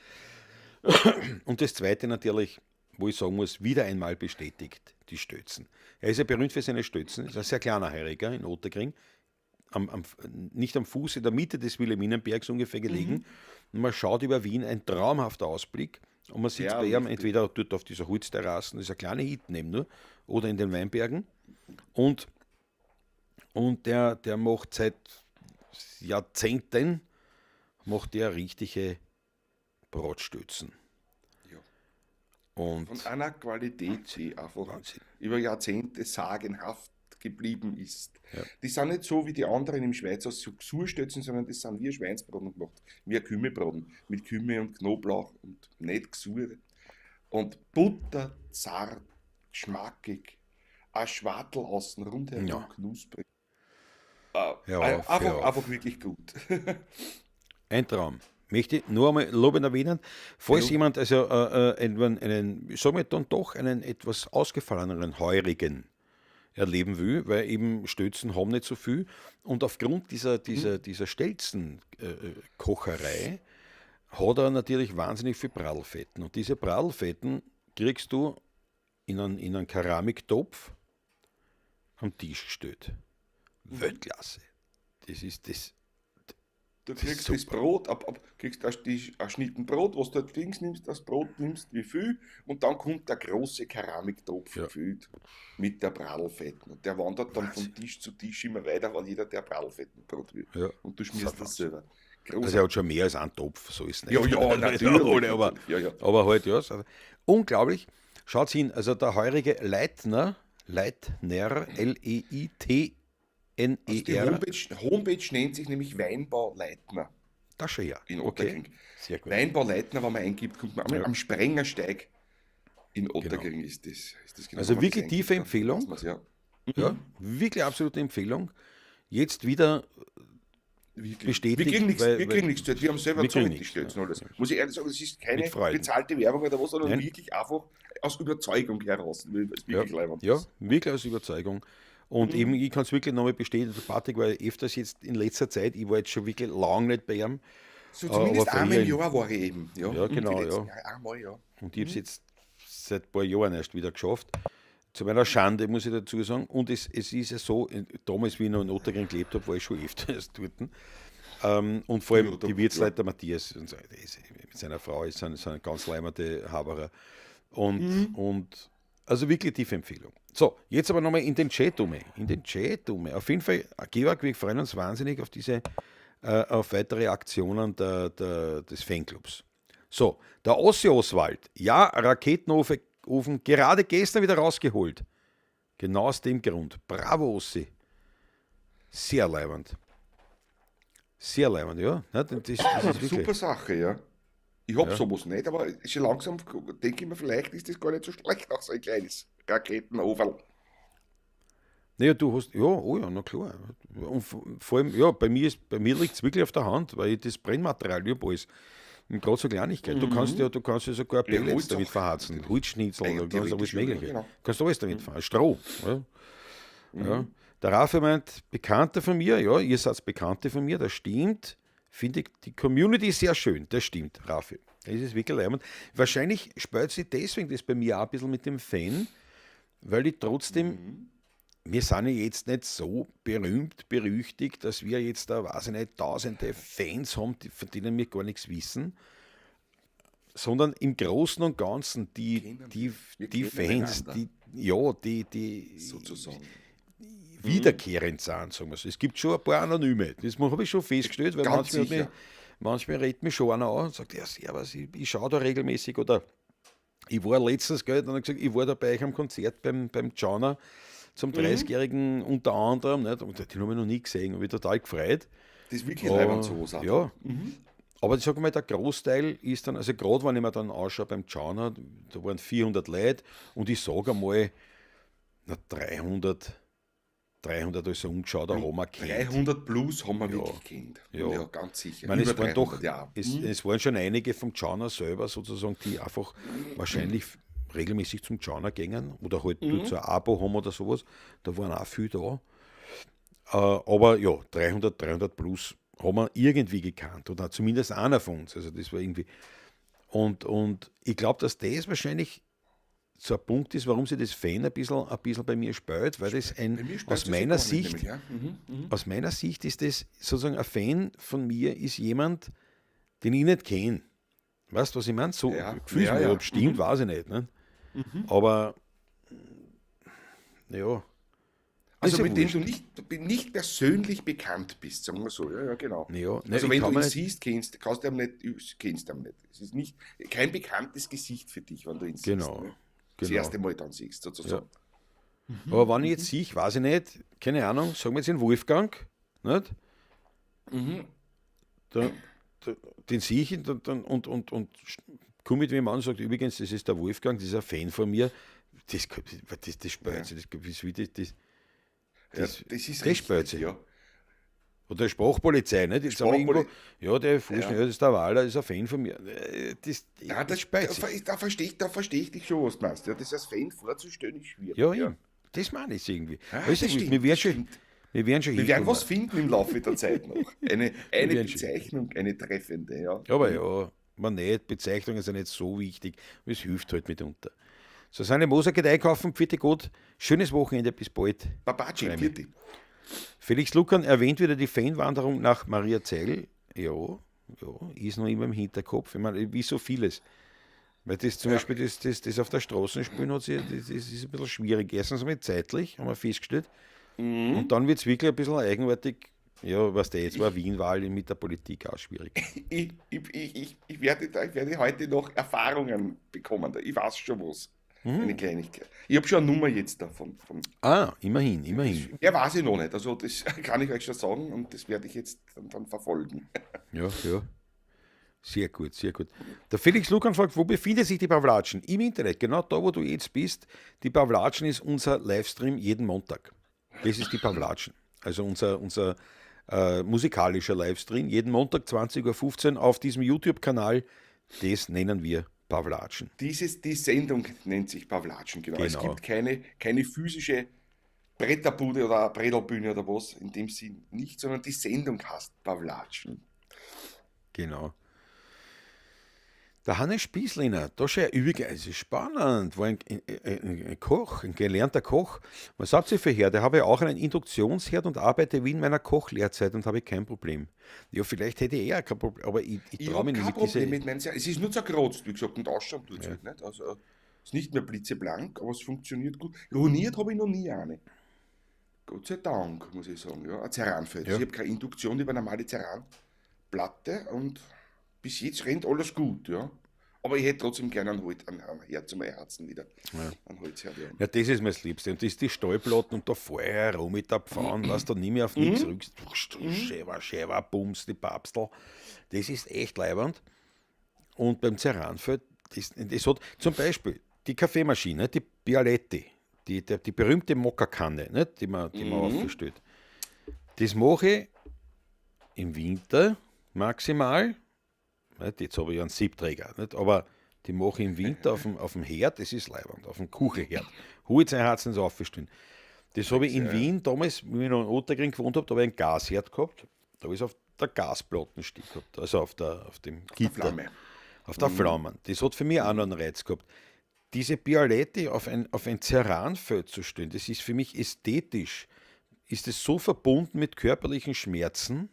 Und das Zweite natürlich, wo ich sagen muss, wieder einmal bestätigt, die Stötzen. Er ist ja berühmt für seine Stötzen, ist ein sehr kleiner Heuriger in Otterkring. nicht am Fuß, in der Mitte des Wilhelminenbergs ungefähr gelegen. Und man schaut über Wien, ein traumhafter Ausblick. Und man sitzt Ja, bei ihm richtig. entweder dort auf dieser Holzterrasse, das ist eine kleine Hütte neben nur, oder in den Weinbergen. Und, und der macht seit Jahrzehnten macht der richtige Bratstötzen. Ja. Und Von einer Qualität, die einfach Wahnsinn. über Jahrzehnte sagenhaft geblieben ist. Ja. Die sind nicht so wie die anderen im Schweizer so Gsurstötzen, sondern das sind wie Schweinsbraten gemacht, wie ein Kümmelbraten mit Kümmel und Knoblauch und nicht Gsur. Und butterzart, geschmackig, ein Schwartel außen rundherum Ja. knusprig. Hör auf, Einfach, hör auf. einfach wirklich gut. Ein Traum. Möchte ich nur einmal lobend erwähnen, falls Ja. jemand also einen, sagen wir dann doch, einen etwas ausgefalleneren Heurigen erleben will, weil eben Stötzen haben nicht so viel und aufgrund dieser Stelzenkocherei hat er natürlich wahnsinnig viel Pradelfetten und diese Pradelfetten kriegst du in einen Keramiktopf am Tisch gestellt. Weltklasse. Das ist das. Du Das ist kriegst das super. Brot, kriegst ein Schnitten Brot, was du halt links nimmst, das Brot nimmst, wie viel, und dann kommt der große Keramiktopf Ja. gefüllt mit der Bradelfetten. Und der wandert dann von Tisch zu Tisch immer weiter, weil jeder der Bradelfettenbrot will. Ja. Und du schmierst das selber. Also Großartig. er hat schon mehr als einen Topf, so ist es nicht. Ja, ja, natürlich, Alle, aber, natürlich. Ja, ja. aber halt, ja. so- Unglaublich. Schaut hin, also der heurige Leitner, Leitner, L-E-I-T-N-E-R, Also die Homepage nennt sich nämlich Weinbau Leitner das schon ja. in Okay, Ottakring. sehr gut. Weinbau Leitner, wenn man eingibt, kommt man Ja. am Sprengersteig in Ottakring ist das genau. Also Wenn man wirklich das tiefe eingibt, dann Empfehlung. weiß man's, ja. Ja, wirklich absolute Empfehlung. Jetzt wieder Wirklich. bestätigt, Wir kriegen nichts, weil- wir kriegen nichts. Wir haben selber wir kriegen gezahlt, die nichts, Stelzen und alles. Muss ich ehrlich sagen, das ist keine Mit Freuden. bezahlte Werbung oder was, sondern Nein. wirklich einfach aus Überzeugung heraus. Weil es Ja, wirklich leibend ja, ist. wirklich aus Überzeugung. Und eben, ich kann es wirklich nochmal bestätigen, der Patrick war öfters jetzt in letzter Zeit, ich war jetzt schon wirklich lang nicht bei ihm. So Aber zumindest früher einmal im in- Jahr war ich eben. Ja, Ja, genau, die letzten ja. Jahre einmal, ja. Und ich habe es jetzt seit ein paar Jahren erst wieder geschafft. Zu meiner Schande, muss ich dazu sagen. Und es ist ja so, damals, wie ich noch in Ottakring gelebt habe, war ich schon öfters dort. Und vor allem Ja, da- die Wirtsleiter Matthias und so, der ist, mit seiner Frau ist ein ganz leimende Haberer. Und also wirklich tiefe Empfehlung. So, jetzt aber nochmal in den Chat um. In den Chat um. Auf jeden Fall, Georg, wir freuen uns wahnsinnig auf auf weitere Aktionen des Fanclubs. So, der Ossi Oswald. Ja, Raketenofen Ofen gerade gestern wieder rausgeholt. Genau aus dem Grund. Bravo, Ossi. Sehr leibend. Sehr leibend, ja. Na, das ist wirklich. Super Sache, ja. Ich hab Ja. sowas nicht, aber schon langsam denke ich mir, vielleicht ist das gar nicht so schlecht, auch so ein kleines Raketenofen. Naja, du hast, ja, oh ja, na klar. Und vor allem, ja, bei mir liegt es wirklich auf der Hand, weil ich das Brennmaterial über alles. Und gerade so Kleinigkeit. Du kannst ja sogar Ja, Pellets Holz damit auch, verharzen, natürlich. Holzschnitzel, Ja, du kannst alles theoretisch schon, ja, Mögliche. genau. Kannst alles damit verharzen. Stroh. Ja. Ja. Der Rafa meint, Bekannter von mir, ja, ihr seid Bekannte von mir, das stimmt. Finde ich die Community sehr schön, das stimmt, Rafi. Das ist wirklich leibend. Wahrscheinlich spielt sich deswegen das bei mir auch ein bisschen mit dem Fan, weil ich trotzdem, wir sind ja jetzt nicht so berühmt, berüchtigt, dass wir jetzt da, weiß ich nicht, tausende Fans haben, von denen wir gar nichts wissen, sondern im Großen und Ganzen Wir die kennen Fans, einander. die, ja, die Sozusagen. wiederkehrend sind, sagen wir so. Es gibt schon ein paar Anonyme, das habe ich schon festgestellt, weil Ganz manchmal, sicher. manchmal redet mich schon einer an und sagt, ja, servus, ich schaue da regelmäßig oder ich war letztens, gell, dann hat er gesagt, ich war da bei euch am Konzert beim Jana zum 30-Jährigen unter anderem, nicht? Und den habe ich noch nie gesehen, habe ich total gefreut. Das ist wirklich leibend sowas auch. Ja. Aber ich sage mal, der Großteil ist dann, also gerade wenn ich mir dann anschaue beim Jana, da waren 400 Leute und ich sage einmal, na 300 also umgeschaut, da haben wir kennt. 300 plus haben wir wirklich kennt. Ja. Ja, ganz sicher. Ich meine, es Über waren doch, 300, ja. es waren schon einige vom Jana selber sozusagen, die einfach wahrscheinlich regelmäßig zum Jana gingen oder halt dort so ein Abo haben oder sowas. Da waren auch viele da. Aber ja, 300 plus haben wir irgendwie gekannt oder zumindest einer von uns. Also das war irgendwie. Und ich glaube, dass das wahrscheinlich so ein Punkt ist, warum sich das Fan ein bisschen bei mir spült, weil das Bei ein, mir spült aus es sich meiner gar nicht, Sicht, nämlich, ja. aus meiner Sicht ist das sozusagen ein Fan von mir ist jemand, den ich nicht kenne. Weißt du, was ich meine? So Ja, gefühlsmäßig, ja, ja. ob stimmt, weiß ich nicht. Ne? Aber ja. Also Ist ja mit dem wurscht. du nicht persönlich bekannt bist, sagen wir so. Ja, ja, genau. Ja, ne, Also ich wenn kann du mir ihn nicht, siehst, kennst, kannst du ihn nicht, kennst ihn nicht. Es ist nicht, kein bekanntes Gesicht für dich, wenn du ihn siehst. Genau, Ne? Das genau. erste Mal dann siehst, Ja. sozusagen. Aber wenn ich jetzt sehe, weiß ich nicht, keine Ahnung, sagen wir jetzt den Wolfgang, nicht? Da, da, den sehe ich und komme mit wem an und sagt, übrigens, das ist der Wolfgang, das ist ein Fan von mir. Das spült Ja, sich, das, das, das, ja, das, das ist das spült richtig, sich. ja. Oder Sprachpolizei, nicht? Jetzt haben wir irgendwo, Sprachpoli ja, der Fuß, ja, ja. das ist der Wahler, ist ein Fan von mir. Das, Ja, das das, spült da, sich. da verstehe ich dich schon, was du meinst. Ja, das als Fan vorzustellen, ist schwierig, Ja, ja. eben. Das meine ich irgendwie. Ah, Aber ist das ja wurscht, wir stimmt, werden das schon, stimmt. wir werden schon Wir werden hinkommen. was finden im Laufe der Zeit noch. Eine, Wir eine werden schon hinkommen. Bezeichnung, eine treffende, ja. Aber Mhm. ja, man nicht, Bezeichnungen sind nicht so wichtig. Aber es hilft halt mitunter. So, seine Moser geht einkaufen, pfiat Gott. Schönes Wochenende, bis bald. Babaci, Freu mich. Pfiat. Felix Lucan erwähnt wieder die Fanwanderung nach Mariazell. Ja, ja, ist noch immer im Hinterkopf. Ich meine, wie so vieles. Weil das zum Ja, Beispiel, das auf der Straße spielen hat, sich, das ist ein bisschen schwierig. Erstens einmal zeitlich, haben wir festgestellt. Und dann wird es wirklich ein bisschen eigenartig. Ja, was der jetzt war, ich, Wien-Wahl mit der Politik auch schwierig. ich werde heute noch Erfahrungen bekommen. Ich weiß schon was. Eine Mhm. Kleinigkeit. Ich habe schon eine Nummer jetzt davon. Von, Ah, immerhin, immerhin. mehr weiß ich noch nicht. Also das kann ich euch schon sagen und das werde ich jetzt dann verfolgen. Ja, ja. Sehr gut, sehr gut. Der Felix Lucan fragt, wo befindet sich die Pawlatschen? Im Internet, genau da, wo du jetzt bist. Die Pawlatschen ist unser Livestream jeden Montag. Das ist die Pawlatschen. Also unser musikalischer Livestream. Jeden Montag 20:15 Uhr auf diesem YouTube-Kanal. Das nennen wir Pawlatschen. Die Sendung nennt sich Pawlatschen, genau. Es Genau. gibt keine physische Bretterbude oder Bretterbühne oder was, in dem Sinn nicht, sondern die Sendung heißt Pawlatschen. Genau. Der Hannes Spießlehner, da schon übrigens, es ist spannend, war ein Koch, ein gelernter Koch. Was habt ihr für Herde? Habe auch einen Induktionsherd und arbeite wie in meiner Kochlehrzeit und habe kein Problem. Ja, vielleicht hätte er kein Problem, aber ich Ich traue habe mich nicht kein mit Problem diese. mit meinem. Es ist nur zerkratzt, wie gesagt, und ausschauen tut es Ja, halt nicht. Also ist nicht mehr blitzeblank, aber es funktioniert gut. Ruiniert habe ich noch nie eine. Gott sei Dank, muss ich sagen. Ja, ein Ceranfeld. Also ja. ich habe keine Induktion, ich habe eine normale Ceranplatte und bis jetzt rennt alles gut, ja. Aber ich hätte trotzdem gerne einen, Holz, einen Herd zum Herzen wieder. Ja. Einen Holzherd, ja. Ja, das ist mir das Liebste. Und das ist die Stahlplatten und da fahr ich herum mit der Pfanne, weißt du, da nimm ich auf nichts Mhm. rückst. Mhm. Schäber, Schäber, Bums, die Papstl. Das ist echt leiwand. Und beim Ceranfeld, das hat zum Beispiel die Kaffeemaschine, die Bialetti, die berühmte Mokkakanne, nicht, die man Mhm. aufgestellt. Das mache ich im Winter maximal. Nicht, jetzt habe ich einen Siebträger, nicht, aber die mache ich im Winter auf dem Herd, das ist leiwand, auf dem Kuchenherd. Holz einheizen, das aufstellen. Das habe ich in Ja. Wien damals, wie ich noch in Ottakring gewohnt habe, da habe ich einen Gasherd gehabt. Da habe ich es auf der Gasplatten stehen gehabt, also auf dem Auf der Gitter, Flamme. auf der Mhm. Flammen. Das hat für mich auch noch einen Reiz gehabt. Diese Bialetti auf ein Ceranfeld zu stellen, das ist für mich ästhetisch, ist es so verbunden mit körperlichen Schmerzen,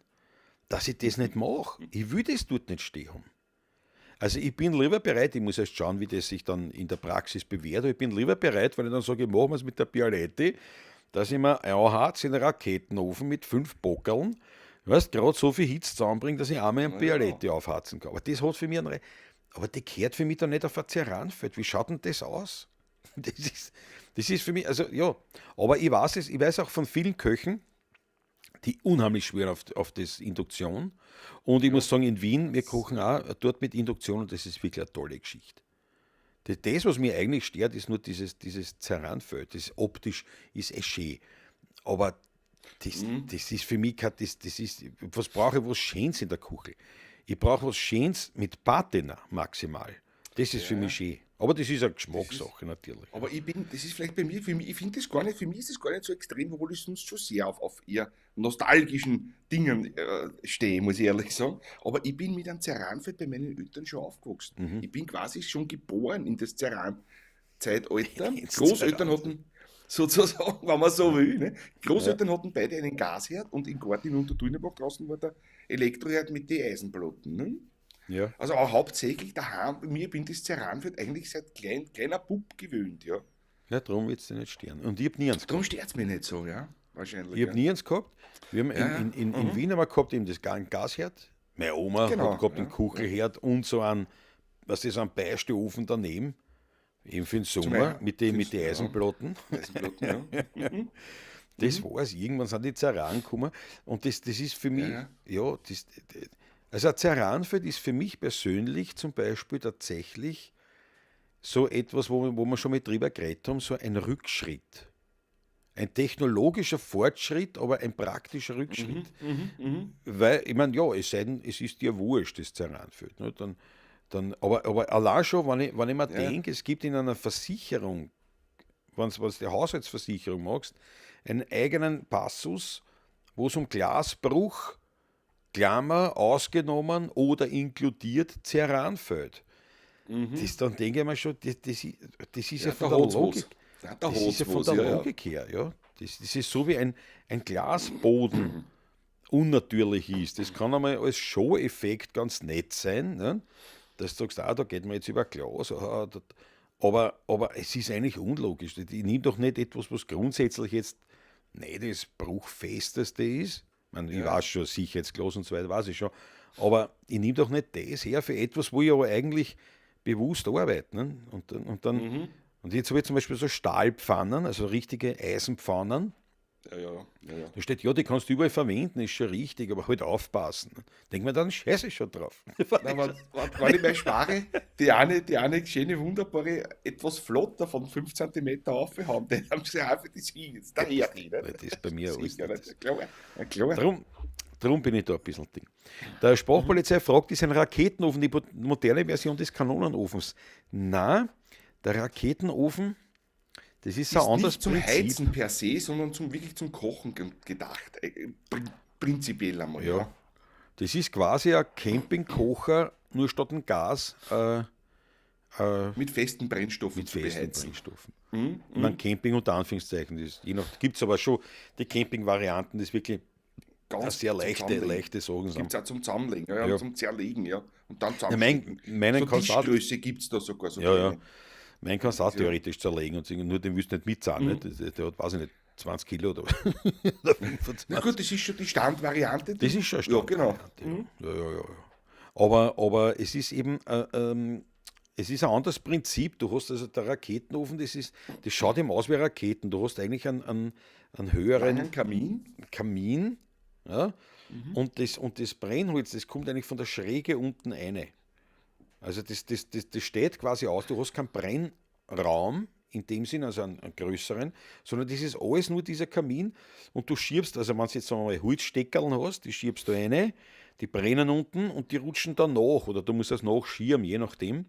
dass ich das nicht mache. Ich will das dort nicht stehen haben. Also ich bin lieber bereit, ich muss erst schauen, wie das sich dann in der Praxis bewährt, aber ich bin lieber bereit, wenn ich dann sage, ich mache es mit der Bialetti, dass ich mir einharz in einen Raketenofen mit 5 Bockerln, weißt, gerade so viel Hitze zusammenbringe, dass ich einmal einen Naja. Bialetti aufharzen kann. Aber das hat für mich einen Re aber die kehrt für mich dann nicht auf ein Ceranfeld. Wie schaut denn das aus? Das ist für mich, also ja, aber ich weiß es, ich weiß auch von vielen Köchen, die unheimlich schwören auf das Induktion. Und ich Ja. muss sagen, in Wien, wir kochen auch dort mit Induktion und das ist wirklich eine tolle Geschichte. Das, was mir eigentlich stört, ist nur dieses Ceranfeld. Das optisch ist eh schön. Aber das, Mhm. das ist für mich kein, das ist, was brauche ich, was Schönes in der Küche? Ich brauche was Schönes mit Patina maximal. Das ist für mich Ja. schön. Aber das ist eine Das ist, Geschmackssache natürlich. aber ich bin, das ist vielleicht bei mir, für mich, ich finde das gar nicht, für mich ist das gar nicht so extrem, obwohl ich sonst schon sehr auf eher nostalgischen Dingen stehe, muss ich ehrlich sagen. Aber ich bin mit einem Ceranfeld bei meinen Eltern schon aufgewachsen. Mhm. Ich bin quasi schon geboren in das Ceran Zeitalter. Ins Großeltern Zeranfeld. hatten sozusagen, wenn man so will, ne? Ja. Großeltern hatten beide einen Gasherd und im Garten in Untertullnerbach draußen war der Elektroherd mit den Eisenplatten. Ne? Ja. Also auch hauptsächlich daheim, bei mir bin das Ceranfeld eigentlich seit kleiner Bub gewöhnt, ja. Ja, darum wird es dir nicht stören. Und ich habe nie eins Darum gehabt. stört es mich nicht so, ja. Wahrscheinlich, Ich habe ja. nie eins gehabt. Wir haben Ja, in, ja. in, in, in Mhm. Wien haben wir gehabt eben das Gasherd. Meine Oma hat Genau, gehabt den ja, ja. Kuchelherd und so einen, was ist, einen Beisteofen daneben. Eben für den Zum Sommer Ei, mit den mit fürs, die ja, Eisenplatten. Eisenplatten, ja. Mhm. Das Mhm. war's. Irgendwann sind die Ceran gekommen. Und das ist für Ja, mich, ja. ja, also ein Ceranfeld ist für mich persönlich zum Beispiel tatsächlich so etwas, wo wir schon mit drüber geredet haben, so ein Rückschritt. Ein technologischer Fortschritt, aber ein praktischer Mhm, Rückschritt. mhm, mhm. Weil, ich meine, ja, es sei denn, es ist dir wurscht, das Ceranfeld. Ne? Dann, aber allein schon, wenn ich mir Ja, denke, es gibt in einer Versicherung, wenn du die Haushaltsversicherung machst, einen eigenen Passus, wo es um Glasbruch, Klammer, ausgenommen oder inkludiert Ceranfeld. mhm. Das, dann denke ich mir schon, das ist ja Ja, von da der hat's was. Logik, Ja, da das ist hat's ja von was, der ja, ja. Logik her, ja. Das ist so wie ein Glasboden unnatürlich ist. Das kann einmal als Show-Effekt ganz nett sein, ne? Dass du sagst, ah, da geht man jetzt über Glas. Ah, das, aber es ist eigentlich unlogisch. Ich nehme doch nicht etwas, was grundsätzlich jetzt nicht das Bruchfesteste ist. Ich meine, ich Ja. weiß schon, Sicherheitsglas und so weiter, weiß ich schon. Aber ich nehme doch nicht das her für etwas, wo ich aber eigentlich bewusst arbeite. Ne? Und dann, und dann, Mhm. und jetzt habe ich zum Beispiel so Stahlpfannen, also richtige Eisenpfannen. Ja, ja, ja, ja. Da steht, ja, die kannst du überall verwenden, ist schon richtig, aber halt aufpassen. Denk mir dann, scheiße schon drauf. Na, wenn ich mir spare, die eine schöne, wunderbare, etwas flotter von 5 cm aufhaben, den haben sie einfach das hin, jetzt der Das, Herd nicht? das ist bei mir alles Sicher, nicht. nicht? Klar, ja, klar. Drum, drum bin ich da ein bisschen Ding. Der Sprachpolizei fragt, ist ein Raketenofen die moderne Version des Kanonenofens? Na, der Raketenofen, das ist ein Ist anderes nicht zum Prinzip. Heizen per se, sondern zum, wirklich zum Kochen gedacht. Prinzipiell einmal, Ja. ja. Das ist quasi ein Campingkocher, nur statt ein Gas Mit festen Brennstoffen mit zu festen beheizen. Brennstoffen. Mhm, Ich meine, Camping unter Anführungszeichen, das gibt es aber schon die Camping-Varianten, das wirklich Ganz sehr zum leichte, Zusammenlegen. leichte Sachen Gibt sind. es auch zum Zusammenlegen, ja, ja, Ja. und zum Zerlegen, ja. Und dann Ja, zusammenstecken. meinen So kannst du auch, Tischgröße gibt es da sogar, so ja, ja, kleine. meinen kannst du auch Ja. theoretisch zerlegen und sagen, nur den willst du nicht mitzahlen, Mhm. nicht? Der hat, weiß ich nicht, 20 Kilo oder, oder Na 25. gut, das ist schon die Standvariante. Das ist schon eine Ja, genau. Standvariante, ja. Ja, ja, ja, ja. Aber es ist eben, es ist ein anderes Prinzip. Du hast also der Raketenofen, das schaut eben aus wie Raketen. Du hast eigentlich einen höheren Langen Kamin. Kamin, ja, und das Brennholz, das kommt eigentlich von der Schräge unten rein. Also das steht quasi aus, du hast keinen Brennraum in dem Sinn, also einen größeren, sondern das ist alles nur dieser Kamin und du schiebst, also wenn du jetzt sagen wir mal Holzsteckerln hast, die schiebst du rein, die brennen unten und die rutschen dann nach oder du musst das nachschieben, je nachdem.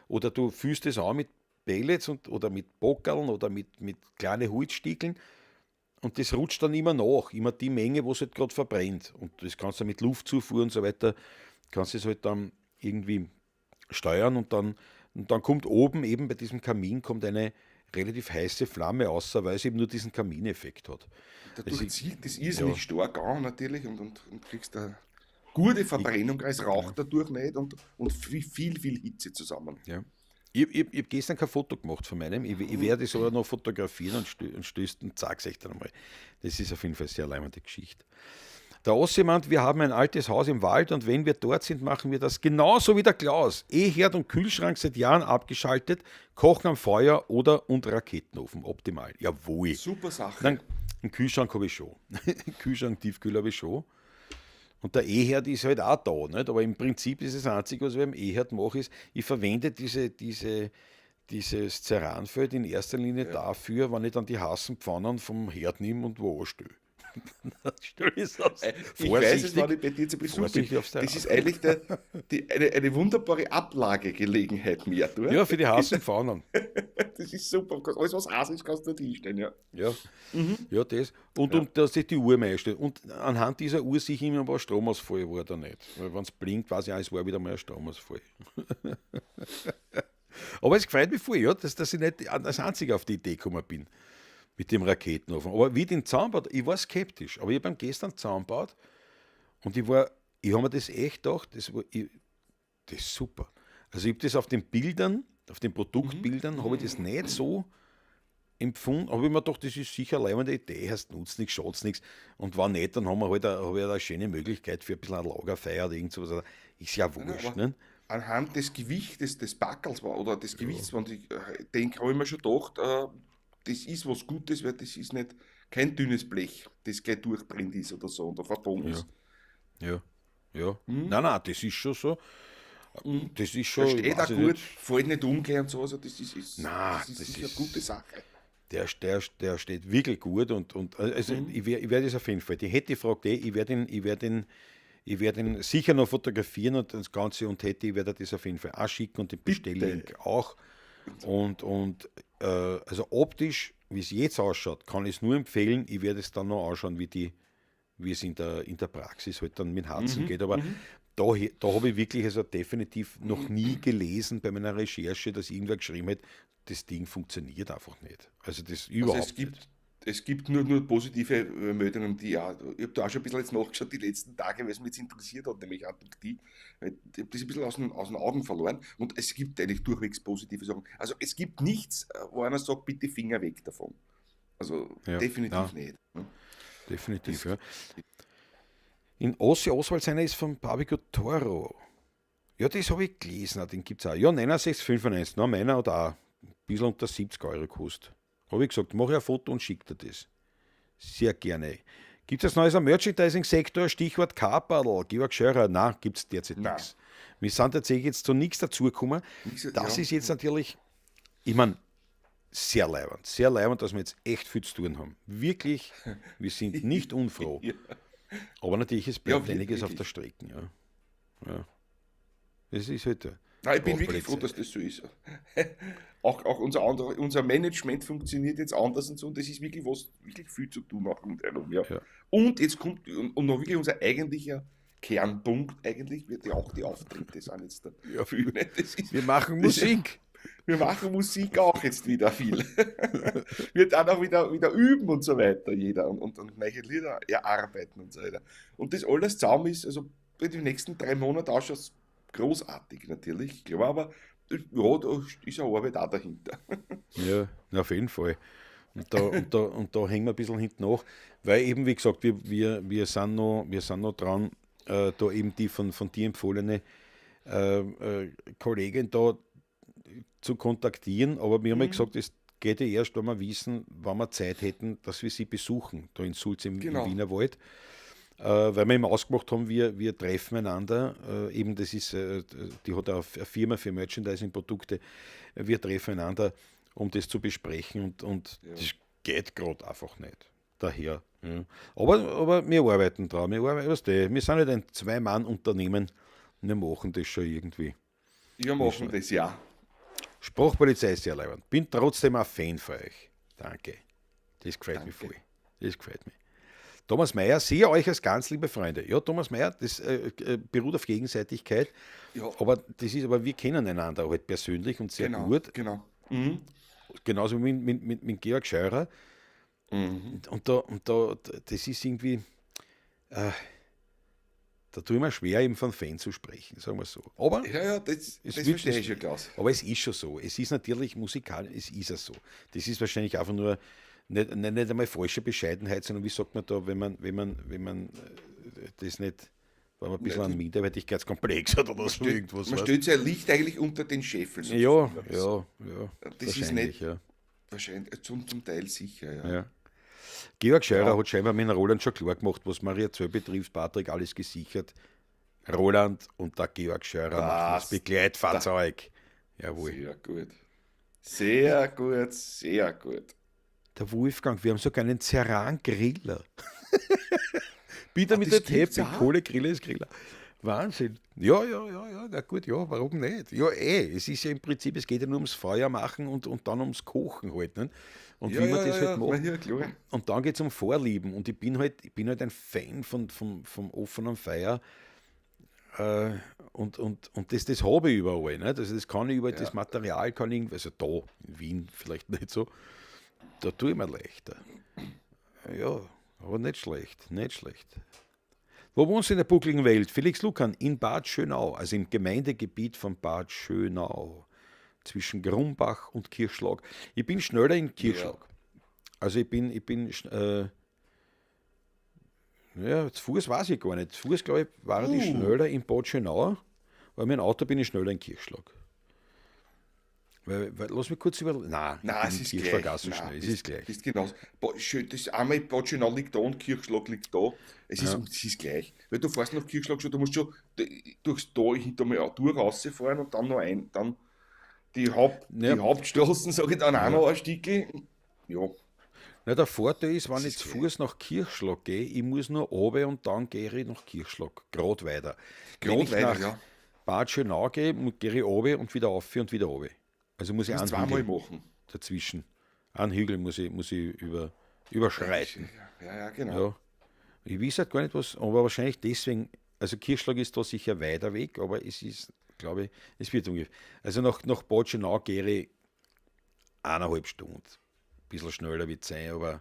Oder du fühlst es an mit Pellets oder mit Bockerln oder mit kleinen Holzstiegeln und das rutscht dann immer nach, immer die Menge, wo es halt gerade verbrennt. Und das kannst du mit Luftzufuhr und so weiter, kannst du es halt dann irgendwie steuern und dann kommt oben eben bei diesem Kamin kommt eine relativ heiße Flamme raus, weil es eben nur diesen Kamineffekt hat. Dadurch Also ich, zieht das irrsinnig ja, stark an natürlich und kriegst da gute ich, Verbrennung als Rauch dadurch nicht und viel, viel, viel Hitze zusammen. ja. Ich hab gestern kein Foto gemacht von meinem. Ich werde es aber noch fotografieren und stößt und zeig's euch dann einmal. Das ist auf jeden Fall eine sehr leimende Geschichte. Der Ossi meint, wir haben ein altes Haus im Wald und wenn wir dort sind, machen wir das genauso wie der Klaus. E-Herd und Kühlschrank seit Jahren abgeschaltet, Kochen am Feuer oder und Raketenofen. Optimal. Jawohl. Super Sache. Nein, einen Kühlschrank habe ich schon. Einen Kühlschrank, Tiefkühler habe ich schon. Und der E-Herd ist halt auch da. Nicht? Aber im Prinzip ist das Einzige, was ich beim E-Herd mache, ist, ich verwende dieses Ceranfeld in erster Linie dafür, wenn ich dann die heißen Pfannen vom Herd nehme und wo anstelle. Dann stelle ich es aus. Ich weiß es, Vorsichtig, wenn ich bei dir zu Besuch bin. vorsichtig aufs Das ist Terrasse. eigentlich eine wunderbare Ablagegelegenheit mehr, du. Ja, für die heißen Pfannen. Das ist super. Alles, was heiß ist, kannst du dort hinstellen, ja. Ja, ja, das. Und, und dass ich die Uhr mal einstelle. Und anhand dieser Uhr sehe ich immer, ob ein Stromausfall war oder nicht. Weil wenn es blinkt, weiß ich auch, es war wieder mal ein Stromausfall. Aber es gefreut mich voll, ja, dass ich nicht als Einziger auf die Idee gekommen bin mit dem Raketenofen. Aber wie ich den zusammengebaut, ich war skeptisch, aber ich habe gestern zusammengebaut und ich habe mir das echt gedacht, das ist super. Also ich habe das auf den Bildern, auf den Produktbildern, habe ich das nicht so empfunden, habe ich mir gedacht, das ist sicher eine leibende Idee, heißt nutzt nichts, schaut nichts. Und wenn nicht, dann haben wir halt eine schöne Möglichkeit für ein bisschen eine Lagerfeier oder irgend sowas. Ist ja wurscht. Ne? Anhand des Gewichtes des Backels oder des Gewichts, wenn ich denke, habe ich mir schon gedacht, das ist was Gutes, weil das ist nicht kein dünnes Blech, das gleich durchbrennt ist oder so und verbogen ist. Ja, ja. Mhm. Nein, das ist schon so. Das ist schon. Der steht auch gut, fällt nicht um gleich und so. Also das ist, nein, das ist eine gute Sache. Der steht wirklich gut und also ich werde es auf jeden Fall. Die Hetty fragt ich werde ihn sicher noch fotografieren und das Ganze und Hetty, ich werde das auf jeden Fall auch schicken und den Bestelllink auch. Und also optisch, wie es jetzt ausschaut, kann ich es nur empfehlen. Ich werde es dann noch anschauen, wie es in der Praxis halt dann mit Harzen geht. Aber da habe ich wirklich also definitiv noch nie gelesen bei meiner Recherche, dass irgendwer geschrieben hat, das Ding funktioniert einfach nicht. Also das überhaupt also nicht. Es gibt nur positive Meldungen, die auch, ich habe da auch schon ein bisschen jetzt nachgeschaut die letzten Tage, weil es mich jetzt interessiert hat, nämlich auch durch die, ich habe das ein bisschen aus den Augen verloren und es gibt eigentlich durchwegs positive Sachen. Also es gibt nichts, wo einer sagt, bitte Finger weg davon. Also ja, definitiv nicht. Ne? Definitiv, das, ja. In Ossi Oswald seiner ist vom Barbecue Toro. Ja, das habe ich gelesen, den gibt es auch. Ja, 69,95, na, meiner hat auch ein bisschen unter 70 Euro gekostet. Habe ich gesagt, mache ich ein Foto und schicke dir das. Sehr gerne. Gibt es ein neues Merchandising-Sektor? Stichwort Kaperl, Georg Scheurer? Nein, gibt es derzeit nichts. Wir sind tatsächlich jetzt zu nichts dazugekommen. Das ist jetzt natürlich, ich meine, sehr leibend. Sehr leibend, dass wir jetzt echt viel zu tun haben. Wirklich, wir sind nicht unfroh. Ja. Aber natürlich, es bleibt einiges auf der Strecke. Ja. Ja. Das ist halt. Nein, ich bin wirklich froh, dass das so ist. Auch unser Management funktioniert jetzt anders und so, und das ist wirklich was, wirklich viel zu tun auch rundherum. Ja. Ja. Und jetzt kommt und noch wirklich unser eigentlicher Kernpunkt eigentlich, wird ja auch die Auftritte sind jetzt da. Ja, viel. Das ist, wir machen Musik. Wir machen Musik auch jetzt wieder viel. Wir dann auch wieder üben und so weiter, jeder. Und neue Lieder erarbeiten und so weiter. Und das alles zusammen ist, also bei den nächsten 3 Monaten ausschaut großartig natürlich, klar, aber ja, da ist eine Arbeit auch dahinter. Ja, auf jeden Fall. Und da hängen wir ein bisschen hinten nach, weil eben, wie gesagt, wir sind noch dran, da eben die von dir empfohlene Kollegin da zu kontaktieren, aber wir haben ja gesagt, es geht ja erst, wenn wir wissen, wann wir Zeit hätten, dass wir sie besuchen, da in Sulz im Wienerwald. Weil wir eben ausgemacht haben, wir treffen einander, eben das ist, die hat auch eine Firma für Merchandising-Produkte, wir treffen einander, um das zu besprechen und ja. Das geht gerade einfach nicht. Daher. Ja. Aber wir arbeiten dran, wir sind nicht ein 2-Mann-Unternehmen, wir machen das schon irgendwie. Wir machen das, ja. Sprachpolizei ist sehr leibend. Bin trotzdem ein Fan von euch. Danke. Das gefällt mir voll. Das gefällt mir. Thomas Mayer, sehe euch als ganz liebe Freunde. Ja, Thomas Mayer, das beruht auf Gegenseitigkeit. Ja. Aber wir kennen einander halt persönlich und sehr gut. Genau. Mhm. Genauso wie mit Georg Scheurer. Mhm. Und da, das ist irgendwie, da tue ich mir schwer, eben von Fan zu sprechen, sagen wir so. Aber ja, das verstehe ich schon, Klaus. Aber es ist schon so. Es ist natürlich musikalisch, es ist ja so. Das ist wahrscheinlich einfach nur nicht einmal falsche Bescheidenheit, sondern wie sagt man da, wenn man das nicht, wenn man ein bisschen einen Minderwertigkeitskomplex hat oder so irgendwas. Man stellt sein Licht eigentlich unter den Scheffel. Ja. Das ist nicht, ja. Wahrscheinlich, zum Teil sicher, ja. Ja. Georg Scheurer hat scheinbar mit Roland schon klar gemacht, was Maria Zöll betrifft, Patrick, alles gesichert. Roland und der Georg Scheurer machen das Begleitfahrzeug. Jawohl. Sehr gut. Sehr gut, sehr gut. Der Wolfgang, wir haben sogar einen Ceran-Griller. Bitte mit der Teppich, Kohlegriller ist Griller. Wahnsinn. Ja, na gut, ja, warum nicht? Ja, es ist ja im Prinzip, es geht ja nur ums Feuer machen und dann ums Kochen halt. Ne? Und ja, wie man das halt macht. Ja, klar. Und dann geht es um Vorlieben. Und ich bin halt ein Fan vom offenen Feuer. Und das habe ich überall. Nicht? Also das kann ich überall, das Material kann ich, also da in Wien vielleicht nicht so, da tue ich mir leichter. Ja, aber nicht schlecht, nicht schlecht. Wo wohnst du in der buckligen Welt? Felix Lukan in Bad Schönau, also im Gemeindegebiet von Bad Schönau, zwischen Grumbach und Kirchschlag. Ich bin schneller in Kirchschlag. Ja. Also ich bin, ja, zu Fuß weiß ich gar nicht. Zu Fuß, glaube ich, war ich schneller in Bad Schönau, weil mit dem Auto bin ich schneller in Kirchschlag. Weil, lass mich kurz über. Nein, Nein, es ist Kirchschlag gleich. auch so Nein, schnell. Es ist gleich. Bist genauso. Schön, das einmal Bad Schönau liegt da und Kirchschlag liegt da. Es ist, es ist gleich. Weil du fährst nach Kirchschlag schon, du musst schon durchs Tal hinter mir auch durch rausfahren und dann noch ein, dann die Hauptstraßen, sage ich dann auch noch ein Stückchen. Ja. Na, der Vorteil ist, wenn Es ich ist zu gleich. Fuß nach Kirchschlag gehe, ich muss nur runter und dann gehe ich nach Kirchschlag. Gerade weiter. Wenn Gerade ich weiter, nach ja. Bad Schönau gehe, gehe ich runter und wieder auf und wieder runter. Also muss ich Du musst einen zweimal Hügel machen. dazwischen. Einen Hügel muss ich überschreiten. Ja, genau. Ja. Ich weiß halt gar nicht, was, aber wahrscheinlich deswegen, also Kirchschlag ist da sicher weiter weg, aber es ist, glaube ich, es wird ungefähr. Also nach Bad Schönau gehe ich 1,5 Stunden. Ein bisschen schneller wird es sein, aber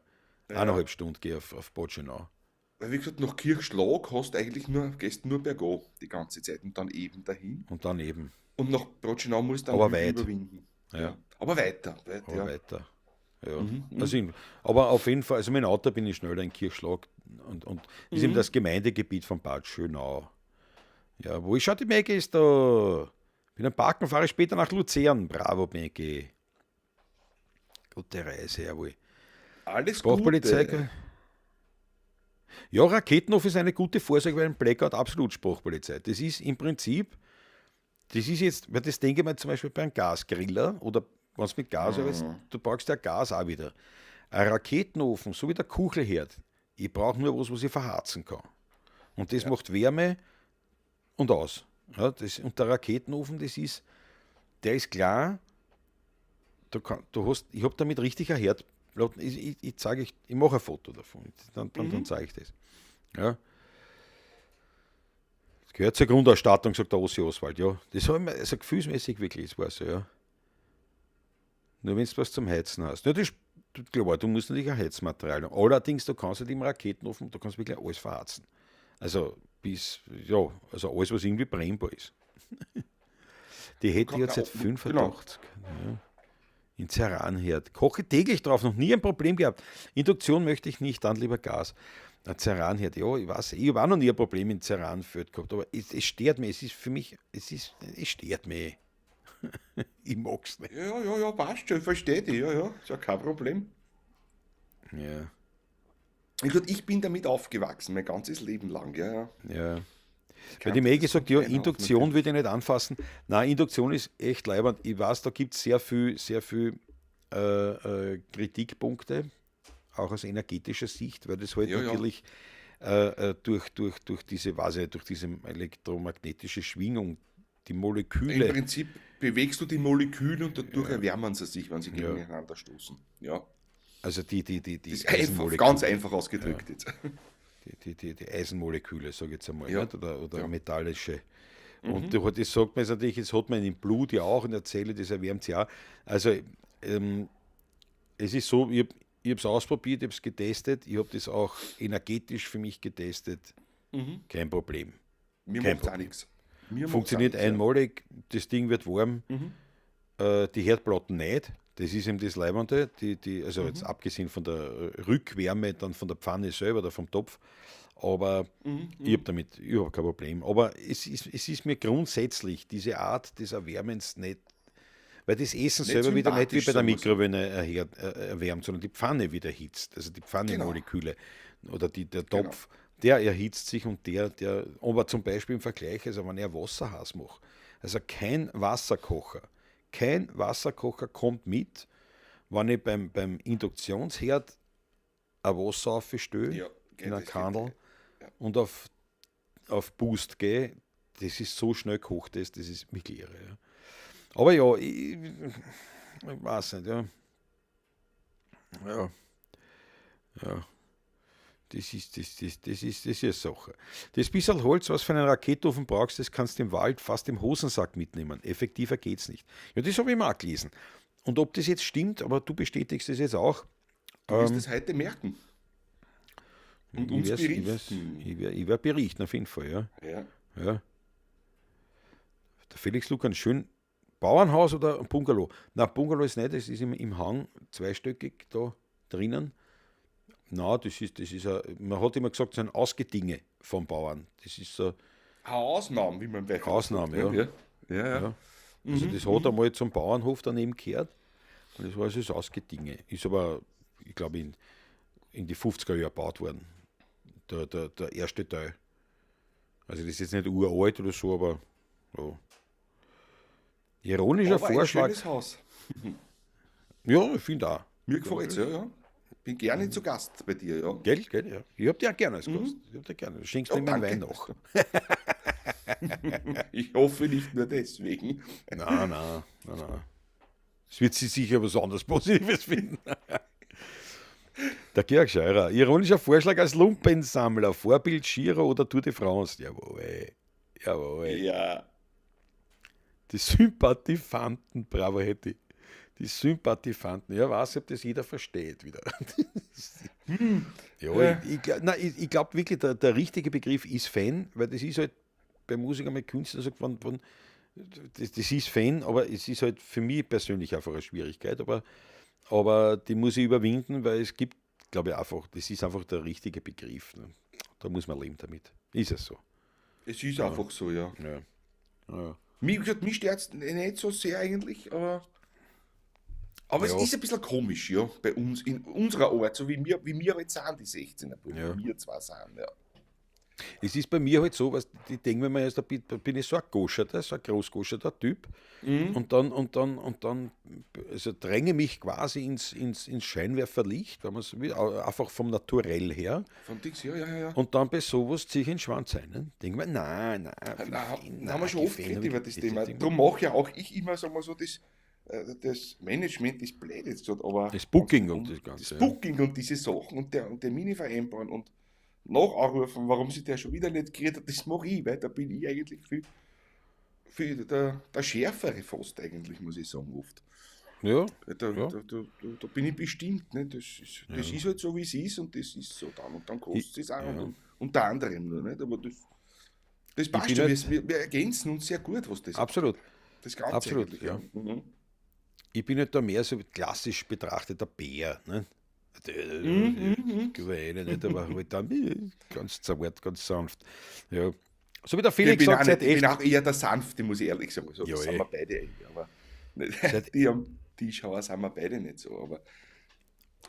1,5 Stunden gehe ich auf Bad Schönau. Weil, wie gesagt, nach Kirchschlag hast du eigentlich nur, gehst nur bergab die ganze Zeit und dann eben dahin. Und dann eben. Und nach Bad Schönau musst du dann Aber Hügel weit. überwinden. Ja. Aber weiter, weit, Aber ja. weiter. Ja. Also aber auf jeden Fall, also mit dem Auto bin ich schneller in Kirchschlag und ist eben das Gemeindegebiet von Bad Schönau. Ja, wo ich schaue, die Maggie ist da. Bin am Parken, fahre ich später nach Luzern. Bravo, Maggie. Gute Reise, jawohl. Alles Sprachpolizei. Gute. Ja, Raketenofen ist eine gute Vorsorge bei einem Blackout, absolut Sprachpolizei. Das ist im Prinzip, das ist jetzt, weil das denke ich mir zum Beispiel bei einem Gasgriller oder wenn es mit Gas arbeitest, du brauchst ja Gas auch wieder. Ein Raketenofen, so wie der Kuchelherd, ich brauche nur was, was ich verharzen kann. Und das macht Wärme und aus. Ja, und der Raketenofen, der ist klar, du hast, ich habe damit richtig ein Herd. Ich zeige, ich mache ein Foto davon, dann zeige ich das. Ja. Das gehört zur Grundausstattung, sagt der Ossi Oswald. Ja, das habe ich mir, also gefühlsmäßig wirklich, das war so, ja. Nur wenn du was zum Heizen hast. Ja, das ist klar, du musst natürlich ein Heizmaterial haben. Allerdings, du kannst halt im Raketenofen, du kannst wirklich alles verharzen. Also bis, ja, also alles, was irgendwie brennbar ist. Die hätte ich jetzt seit 85. Ja. In Ceranherd. Koche täglich drauf, noch nie ein Problem gehabt. Induktion möchte ich nicht, dann lieber Gas. Na, Ceranherd, ja, ich weiß, ich habe auch noch nie ein Problem in Ceranfeld gehabt, aber es stört mich, es ist für mich, es stört mich. Ich mag's nicht. Ja, passt schon, ich verstehe dich, ja, ist ja kein Problem. Ja. Ich, ich bin damit aufgewachsen, mein ganzes Leben lang, ja. Ja. Weil die Maggie sagt, ja, Induktion würde ich nicht anfassen. Nein, Induktion ist echt leiwand. Ich weiß, da gibt es sehr viel, sehr viel Kritikpunkte, auch aus energetischer Sicht, weil das halt natürlich durch diese, weiß ich, durch diese elektromagnetische Schwingung, die Moleküle. Im Prinzip bewegst du die Moleküle und dadurch erwärmen sie sich, wenn sie gegeneinander stoßen. Ja. Also die Das ist einfach, ganz einfach ausgedrückt jetzt. Die Eisenmoleküle, sage ich jetzt einmal, nicht? Oder metallische. Und das sagt man jetzt natürlich, das hat man im Blut ja auch, in der Zelle, das erwärmt sich auch. Also es ist so, ich habe es ausprobiert, ich habe es getestet, ich habe das auch energetisch für mich getestet. Kein Problem. Mir Kein macht's auch nichts. Mir Funktioniert macht's auch nichts, einmalig, das Ding wird warm, die Herdplatten nicht. Das ist eben das Leibende, also jetzt abgesehen von der Rückwärme dann von der Pfanne selber oder vom Topf, aber ich habe damit überhaupt kein Problem. Aber es ist mir grundsätzlich diese Art des Erwärmens nicht, weil das Essen Nicht selber wieder nicht wie sympathisch, bei der sagen wir's so. Mikrowelle erwärmt, sondern die Pfanne wieder erhitzt, also die Pfannenmoleküle oder der Topf, der erhitzt sich und der, aber zum Beispiel im Vergleich, also wenn ich ein Wasser heiß mache, also kein Wasserkocher kommt mit, wenn ich beim Induktionsherd ein Wasser aufstelle in einen das geht Kandel nicht. Ja. und auf Boost gehe, das ist so schnell gekocht, das ist wirklich irre. Ja. Aber ja, ich weiß nicht, ja. Ja. Ja. Das ist eine Sache. Das bisschen Holz, was für einen Raketofen brauchst, das kannst du im Wald fast im Hosensack mitnehmen. Effektiver geht's nicht. Ja, das habe ich mir auch gelesen. Und ob das jetzt stimmt, aber du bestätigst es jetzt auch. Du wirst es heute merken. Und uns berichten. Ich werd berichten, auf jeden Fall, ja. Ja. Ja. Der Felix Lucan, schön Bauernhaus oder ein Bungalow? Na, Bungalow ist nicht, das ist im Hang, zweistöckig da drinnen. Na, das ist ein, man hat immer gesagt, das sind Ausgedinge vom Bauern. Das ist so eine Ausnahme, wie man weiß. Ausnahme, ja. Ja, ja, ja. Ja. Also das hat einmal zum Bauernhof daneben gehört und das war also das Ausgedinge. Ist aber, ich glaube, in die 50er Jahre gebaut worden. Der erste Teil. Also das ist jetzt nicht uralt oder so, aber ja. Ironischer Aber ein Vorschlag. schönes Haus. Ja, ich finde auch. Mir gefällt's, ja, ja. Bin gerne zu Gast bei dir, ja. Gell, gell, ja. Ich hab dich auch gerne als Gast. Ich hab dich gerne. Du schenkst Ja, mir meinen danke. Wein nach. Ich hoffe nicht nur deswegen. Nein, nein, nein, nein. Es wird sie sicher was anderes Positives finden. Der Georg Scheurer. Ironischer Vorschlag als Lumpensammler. Vorbild Giro oder Tour de France. Jawohl. Jawohl. Ja. Die Sympathifanten, bravo Hetty. Die Sympathifanten. Ja, weiß ich, ob das jeder versteht wieder. Ja, ich glaub wirklich, der richtige Begriff ist Fan, weil das ist halt bei Musikern, mit Künstlern, sagt, wann, das ist Fan, aber es ist halt für mich persönlich einfach eine Schwierigkeit, aber die muss ich überwinden, weil es gibt, glaube ich, einfach, das ist einfach der richtige Begriff. Ne? Da muss man leben damit. Ist es so. Es ist einfach so, ja. Ja. Ja. Wie gesagt, mich stört's nicht so sehr eigentlich, aber es Ja. ist ein bisschen komisch, ja, bei uns, in unserer Art, so wie wir halt sind, die 16er, wie Ja. wir zwar sind, ja. Es ist bei mir halt so, was, ich denke mir erst, da bin ich so ein Goscherter, so ein großgoscherter Typ. Und dann, also dränge mich quasi ins Scheinwerferlicht, wenn man so will, einfach vom Naturell her. Vom Dix, ja, ja, ja, ja. Und dann bei sowas ziehe ich den Schwanz ein. Ne? Denke mir, nein, nein, Nein, nein, haben wir schon die oft Fan geredet hab ich über das das Thema. Ding- Darum mache ja auch ich immer, sagen wir so, das Management ist blöd jetzt gesagt, aber Das Booking und das Ganze, Das ja. Booking und diese Sachen und Termine vereinbaren und nach anrufen, warum sich der schon wieder nicht gekriegt hat, das mache ich, weil da bin ich eigentlich viel, viel der Schärfere fast eigentlich, muss ich sagen, oft. Ja, Weil Da, ja. da bin ich bestimmt, ne? Das ist halt so, wie es ist und das ist so dann und dann kostet es auch und unter anderem nur, nicht? Aber das passt bin schon, halt wir ergänzen uns sehr gut, was das Absolut. Das Ganze Absolut, eigentlich, ja. ja. Ich bin halt da mehr so klassisch betrachteter Bär, ne? Über nicht, aber halt dann ganz zart, ganz sanft. Ja. So wie der Ich Felix bin sagt, auch seit nicht, ich bin echt. auch eher der Sanfte, muss ich ehrlich sagen. So, Ja, das sind eh. wir beide eigentlich, aber nicht, Seit die am Tischhauer sind wir beide nicht so, aber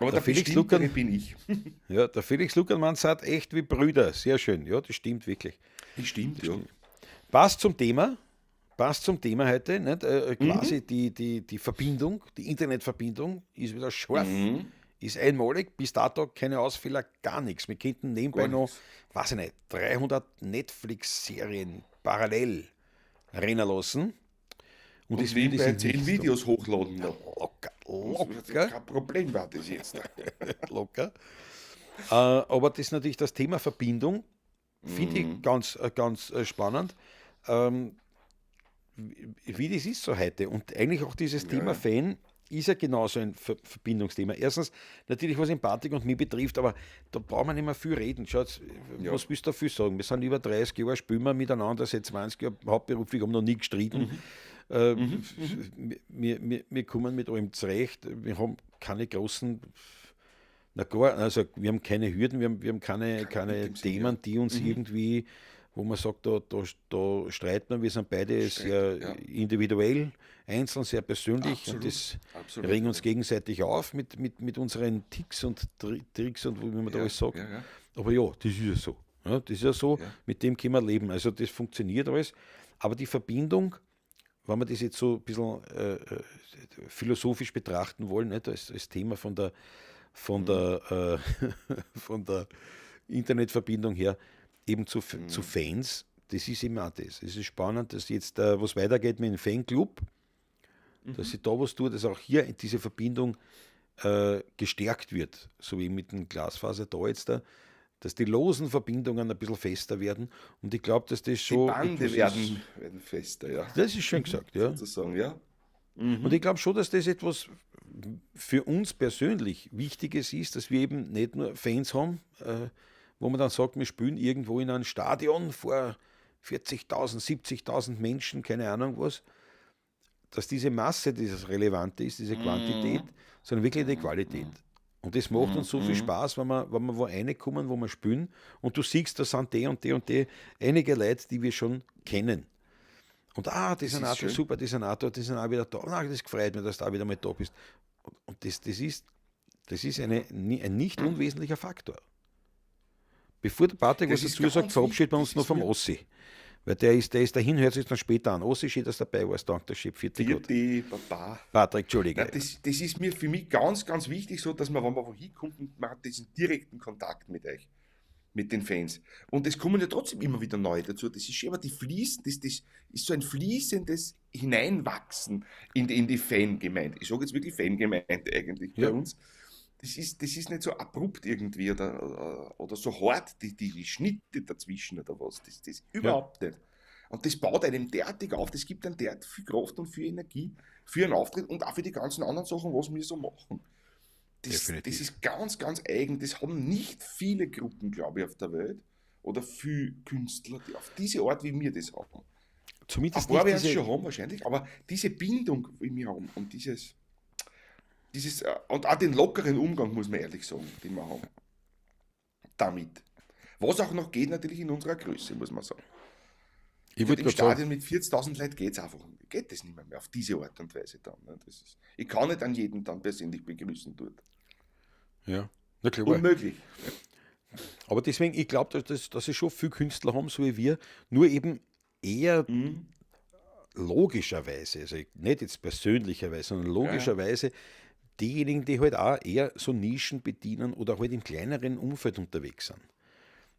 Der der Felix Bestimmtere Lucan bin ich. Ja, der Felix Lukermann sagt echt wie Brüder. Sehr schön. Ja, das stimmt wirklich. Das stimmt, Das ja. stimmt. Passt zum Thema. Passt zum Thema heute, nicht? Quasi die Verbindung, die Internetverbindung ist wieder scharf, ist einmalig, bis dato keine Ausfälle, gar nichts. Wir könnten nebenbei Gar noch, nichts. weiß ich nicht, 300 Netflix-Serien parallel rennen lassen. Und Und das will nebenbei das 10 nicht Videos hochladen noch. Locker, Das ist locker. kein Problem war das jetzt. Locker. Aber das ist natürlich das Thema Verbindung, finde ich ganz, ganz spannend. Wie das ist so heute. Und eigentlich auch dieses Thema Fan ist ja genauso ein Verbindungsthema. Erstens, natürlich, was Empathik und mich betrifft, aber da braucht man nicht mehr viel reden. Schaut, was willst du da viel sagen? Wir sind über 30 Jahre, spielen wir miteinander, seit 20 Jahren hauptberuflich, haben noch nie gestritten. Wir kommen mit allem zurecht. Wir haben keine großen, na gar, also wir haben keine Hürden, wir haben keine in dem Sinn, Themen, die uns irgendwie, wo man sagt, da streiten wir, wir sind beide sehr individuell, einzeln, sehr persönlich und das regen uns gegenseitig auf mit unseren Ticks und Tricks und wie man da alles sagt. Aber ja, das ist ja so. Ja, das ist ja so, mit dem können wir leben. Also das funktioniert alles. Aber die Verbindung, wenn wir das jetzt so ein bisschen philosophisch betrachten wollen, nicht, als Thema von der Internetverbindung her, eben zu Fans, das ist immer auch das. Es ist spannend, dass jetzt was weitergeht mit dem Fanclub, dass sich da was tut, dass auch hier diese Verbindung gestärkt wird, so wie mit dem Glasfaser da jetzt da, Dass die losen Verbindungen ein bisschen fester werden. Und ich glaube, dass das Die schon Bande etwas ist. werden fester, ja. Das ist schön gesagt, ja. Sozusagen, ja. Und ich glaube schon, dass das etwas für uns persönlich Wichtiges ist, dass wir eben nicht nur Fans haben, wo man dann sagt, wir spielen irgendwo in einem Stadion vor 40.000, 70.000 Menschen, keine Ahnung was, dass diese Masse, dieses Relevante ist, diese Quantität, sondern wirklich die Qualität. Und das macht uns so viel Spaß, wenn wir wo reinkommen, wo wir spielen und du siehst, da sind die und die und die, einige Leute, die wir schon kennen. Und die Das sind ist auch schön. super, die sind auch da, die sind auch wieder da. Na, das freut mich, dass du auch wieder mal da bist. Und das ist ein nicht unwesentlicher Faktor. Bevor der Patrick Das was ist dazu sagt, ganz verabschiedet wir wichtig. uns noch Das ist vom mir Ossi. Weil der ist dahin, hört sich dann später an. Ossi, schön, dass du dabei warst. Danke, der Chef. Vierte Gott. Vierte, Baba. Patrick, Entschuldige. Nein, das ist mir für mich ganz, ganz wichtig, so, dass man, wenn man wohin kommt, und man hat diesen direkten Kontakt mit euch, mit den Fans. Und es kommen ja trotzdem immer wieder neue dazu. Das ist schön, aber die fließen, das ist so ein fließendes Hineinwachsen in die Fangemeinde. Ich sage jetzt wirklich Fangemeinde eigentlich bei uns. Das ist nicht so abrupt irgendwie oder so hart, die Schnitte dazwischen oder was. Das überhaupt nicht. Und das baut einem derartig auf, das gibt einem derartig viel Kraft und viel Energie für einen Auftritt und auch für die ganzen anderen Sachen, was wir so machen. Das ist ganz, ganz eigen. Das haben nicht viele Gruppen, glaube ich, auf der Welt oder viele Künstler, die auf diese Art, wie wir das haben. Zumindest Ein paar nicht werden es diese schon haben wahrscheinlich, aber diese Bindung, wie wir haben und dieses und auch den lockeren Umgang, muss man ehrlich sagen, den wir haben. Damit. Was auch noch geht natürlich in unserer Größe, muss man sagen. Ich wollte Im grad sagen, Stadion mit 40.000 Leuten geht's einfach nicht. Geht das nicht mehr auf diese Art und Weise dann. Ne? Das ist, ich kann nicht an jeden dann persönlich begrüßen dort. Ja, na klar. Unmöglich. Aber deswegen, ich glaub, dass sie schon viele Künstler haben, so wie wir, nur eben eher logischerweise, also nicht jetzt persönlicherweise, sondern logischerweise diejenigen, die halt auch eher so Nischen bedienen oder halt im kleineren Umfeld unterwegs sind.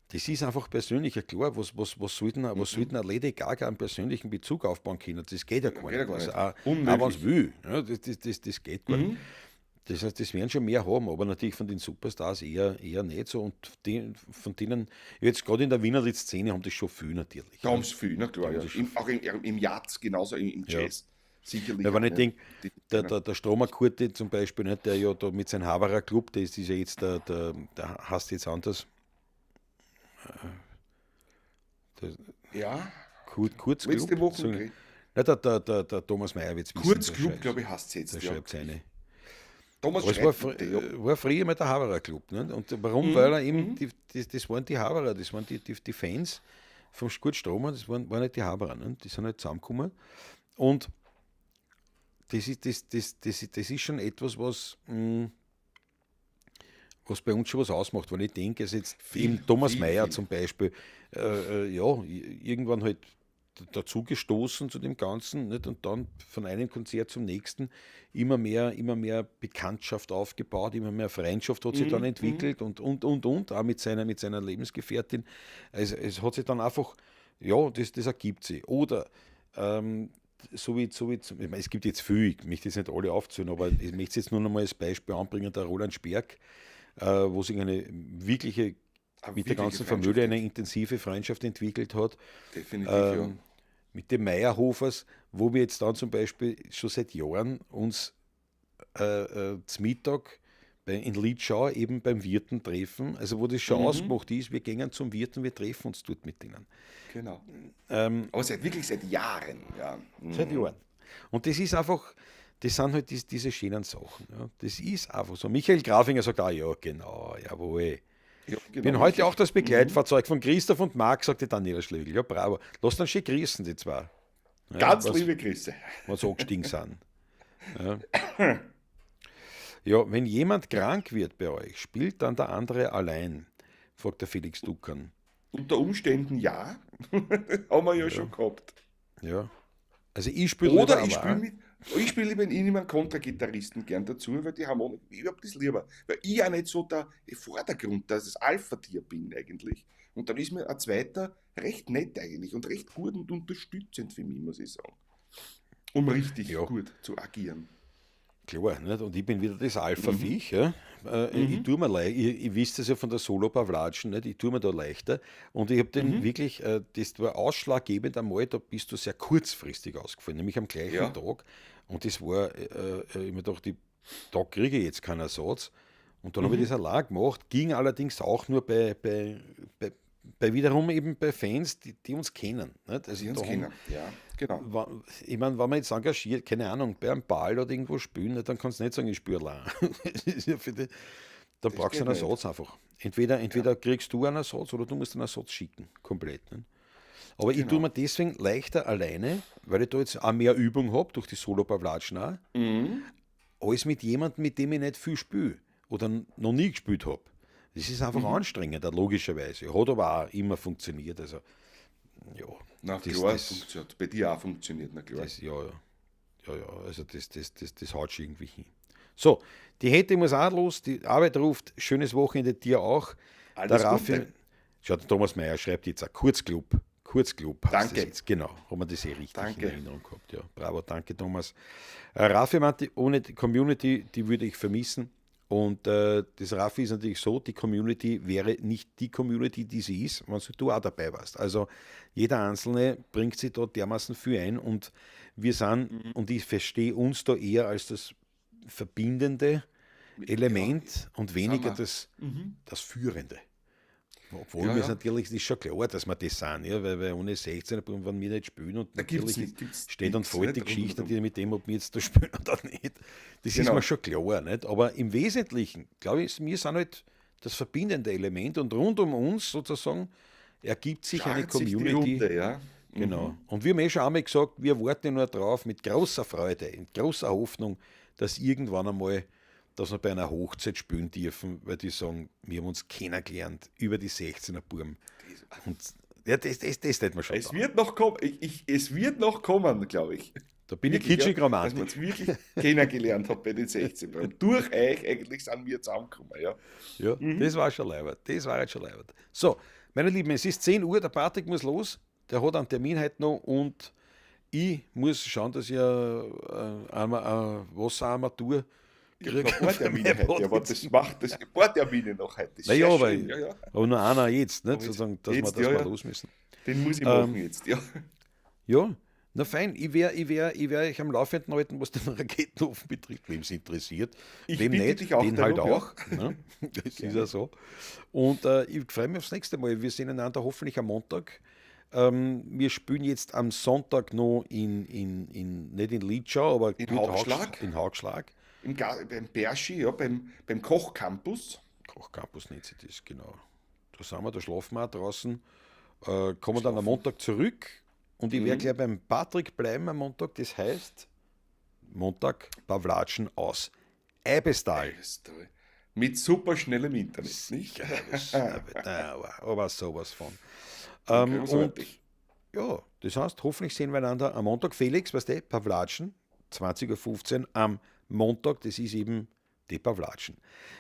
Das ist einfach persönlicher, klar, was soll denn eine Lady Gaga einen persönlichen Bezug aufbauen können? Das geht ja gar Geht ja nicht. gar Also nicht. auch Unmöglich. wenn's will, ja, das geht gar nicht. Das heißt, das werden schon mehr haben, aber natürlich von den Superstars eher nicht so. Und von denen, jetzt gerade in der Wienerlied-Szene haben das schon viel natürlich. Da haben's viel, na klar, Da ja. haben sie schon Auch im Jazz, genauso im Jazz. Sicherlich. Ja, wenn ich ja. denk, Die, der Stromer Kurti zum Beispiel, nicht, der ja da mit seinem Haberer Club, der ist ja jetzt, der heißt jetzt anders. Der ja. Kurz Club, Letzte Woche so, gekriegt. Nein, der Thomas Mayer wird's wissen, Kurz der Club, schreibt. glaub ich, heißt's jetzt, Der ja. schreibt seine. Thomas Aber es schreibt bitte, ja. war früher mal der Haberer Club. Ne? Und warum? Weil er eben, das waren die Haberer, das waren die Fans vom Kurt Stromer, das waren nicht die Haberer, ne? Die sind halt zusammengekommen. Und das ist schon etwas, was bei uns schon was ausmacht, weil ich denke, also jetzt Viel, eben Thomas viel, Mayer viel. zum Beispiel, ja, irgendwann halt dazugestoßen zu dem Ganzen, nicht? Und dann von einem Konzert zum nächsten immer mehr Bekanntschaft aufgebaut, immer mehr Freundschaft hat sich dann entwickelt und, auch mit seiner Lebensgefährtin. Also es hat sich dann einfach, ja, das ergibt sich. Oder so wie, so wie, ich meine, es gibt jetzt viel, ich möchte jetzt nicht alle aufzählen, aber ich möchte jetzt nur noch mal als Beispiel anbringen, der Roland Sperg, wo sich eine wirkliche, Eine mit der wirkliche ganzen Freundschaft Familie eine intensive Freundschaft entwickelt hat. Definitiv, ja. Mit dem Meierhofers, wo wir jetzt dann zum Beispiel schon seit Jahren uns zum Mittag in Litschau eben beim Wirten treffen, also wo das schon ausgemacht ist, wir gehen zum Wirten, wir treffen uns dort mit denen. Genau. Aber wirklich seit Jahren. Ja. Seit Jahren. Und das ist einfach, das sind halt diese schönen Sachen. Ja. Das ist einfach so. Michael Grafinger sagt, ah ja, genau, jawohl. Ja, genau. Bin heute auch das Begleitfahrzeug von Christoph und Marc, sagte Daniela Schlögl. Ja, bravo. Lass dann schön grüßen, die zwei. Ja, Ganz liebe Grüße. Was angestiegen sind. Ja. Ja, wenn jemand krank wird bei euch, spielt dann der andere allein, fragt der Felix Duckern. Unter Umständen ja. Haben wir ja schon gehabt. Ja. Also ich spiele Oder lieber ich spiele allein. mit, ich spiele lieber in einem Kontragitarristen gern dazu, weil die Harmonik, ich hab das lieber. Weil ich ja nicht so der Vordergrund, das Alpha-Tier bin eigentlich. Und dann ist mir ein zweiter recht nett eigentlich und recht gut und unterstützend für mich, muss ich sagen. Um richtig gut zu agieren. Klar, nicht? Und ich bin wieder das Alpha-Viech. Ja? Ich tue mir leicht, ich wüsste es ja von der Solo-Pawlatschen, nicht? Ich tue mir da leichter. Und ich habe den wirklich, das war ausschlaggebend einmal, da bist du sehr kurzfristig ausgefallen, nämlich am gleichen Tag. Und das war, ich mir gedacht, da kriege ich jetzt keinen Ersatz. Und dann habe ich das allein gemacht, ging allerdings auch nur bei wiederum eben bei Fans, die uns kennen. Nicht? Also Die uns da haben kennen, ja, genau. Ich meine, wenn man jetzt engagiert, keine Ahnung, bei einem Ball oder irgendwo spielen, ne, dann kannst du nicht sagen, ich spiele allein. Das ist ja für die, dann Das brauchst du geht einen nicht. Ersatz einfach. Entweder kriegst du einen Ersatz oder du musst einen Ersatz schicken, komplett. Ne? Aber ich tue mir deswegen leichter alleine, weil ich da jetzt auch mehr Übung habe, durch die Solo-Pawlatschen auch, als mit jemandem, mit dem ich nicht viel spiele oder noch nie gespielt habe. Das ist einfach anstrengender, logischerweise. Hat aber auch immer funktioniert. Also, ja. Na das, klar, das, funktioniert. Bei dir auch funktioniert, na klar. Das, ja, ja. Ja, ja, also das haut schon irgendwie hin. So, die Hätte muss auch los, die Arbeit ruft, schönes Wochenende dir auch. Alles Der Raffi, Gute. Schau, der Thomas Mayer schreibt jetzt auch Kurzclub. Kurzclub heißt Danke. das jetzt. Genau, haben wir das eh richtig in Danke. Erinnerung gehabt. Ja, bravo, danke Thomas. Raffi meinte, ohne die Community, die würde ich vermissen. Und das Raffi ist natürlich so, die Community wäre nicht die Community, die sie ist, wenn du auch dabei warst. Also jeder Einzelne bringt sich da dermaßen viel ein und wir sind, und ich verstehe uns da eher als das verbindende Element und weniger sind wir. das Führende. Obwohl Ja, mir ist ja. natürlich, es ist schon klar, dass wir das sind, ja, weil ohne 16er wenn wir nicht spielen und Da gibt's natürlich nicht, gibt's steht und nichts, fällt die nicht? Geschichte Rundum. natürlich mit dem, ob wir jetzt da spielen oder nicht. Das ist mir schon klar, nicht? Aber im Wesentlichen, glaube ich, wir sind halt das verbindende Element und rund um uns sozusagen ergibt sich eine Schart sich die Community. Runde, ja. Genau. Und wir haben eh schon einmal gesagt, wir warten ja nur drauf mit großer Freude, in großer Hoffnung, dass irgendwann einmal, dass wir bei einer Hochzeit spielen dürfen, weil die sagen, wir haben uns kennengelernt über die 16er Burm. Und ja, das hätten wir schon Es da. wird noch kommen, es wird noch kommen, glaube ich. Da bin ich Wirklich, kitschig ja, dass Romantik. man uns wirklich kennengelernt hat bei den 16. Und durch euch eigentlich sind wir zusammengekommen, ja. Ja, das war schon leibend. Das war jetzt schon leibend. So, meine Lieben, es ist 10 Uhr, der Patrick muss los, der hat einen Termin heute noch und ich muss schauen, dass ich einmal eine Wasserarmatur Ich habe kriege. noch ein paar für Termine mein heute, aber das macht das ein paar Termine noch heute. Das ist Naja, sehr aber, schön, ja, ja. aber nur einer jetzt, nicht? jetzt- Sozusagen, dass jetzt, wir, dass ja, wir ja. los müssen. Den muss ich machen jetzt, ja. Ja, na fein, ich wär euch am Laufenden halten, was den Raketenofen betrifft, wem es interessiert. Ich wem bitte nicht, dich auch den halt darum, ja. auch. Ne? Das ist ja so. Und ich freue mich aufs nächste Mal. Wir sehen einander hoffentlich am Montag. Wir spielen jetzt am Sonntag noch in nicht in Litschau, aber In gut, Haugschlag? In Haugschlag. Beim Berschi, ja, beim Kochcampus. Kochcampus nennt sich das, genau. Da sind wir, da schlafen wir auch draußen. Kommen dann am Montag zurück und ich werde gleich beim Patrick bleiben am Montag. Das heißt, Montag Pawlatschen aus Eibestal. Das ist toll. Mit super schnellem Internet, nicht? Sicher, das, aber sowas von. Und Großartig. ja, das heißt, hoffentlich sehen wir einander am Montag. Felix, weißt du, Pawlatschen, 20:15 Uhr am Montag, das ist eben die Pawlatschen.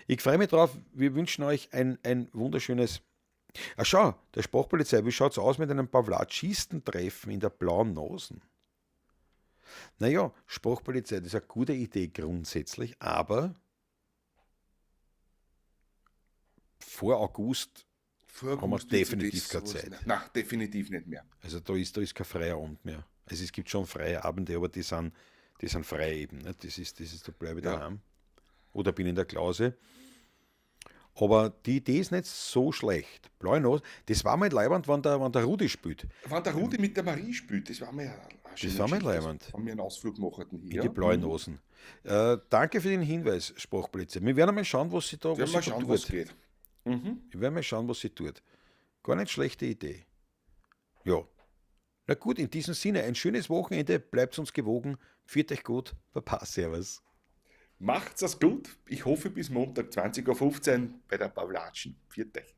Ich freue mich drauf, wir wünschen euch ein wunderschönes. Ach schau, der Sprachpolizei, wie schaut's aus mit einem Pawlatschistentreffen in der Blauen Nosen? Naja, Sprachpolizei, das ist eine gute Idee grundsätzlich, aber vor August Vor haben wir August wird sich definitiv das keine sowas Zeit. nicht- Nein, definitiv nicht mehr. Also da ist kein freier Abend mehr. Also es gibt schon freie Abende, aber die sind frei eben. Ne? Das ist, da bleibe ich daheim. Oder bin in der Klause. Aber die Idee ist nicht so schlecht. Blaue Nase, das war mal leibend, wenn der Rudi spielt. Wenn der Rudi mit der Marie spielt, das war mir ja eine schöne war mir Geschichte, leibend. Wenn wir einen Ausflug machen hier. In die blauen Nosen. Danke für den Hinweis, Sprachblitze. Wir werden mal schauen, was sie da, Wir was mal sie da schauen, tut. was geht. Wir werden mal schauen, was sie tut. Gar nicht schlechte Idee. Ja. Na gut, in diesem Sinne, ein schönes Wochenende. Bleibt uns gewogen. Führt euch gut. Baba, servus. Macht's es gut. Ich hoffe bis Montag 20:15 Uhr bei der Pawlatschen. Pfiat euch.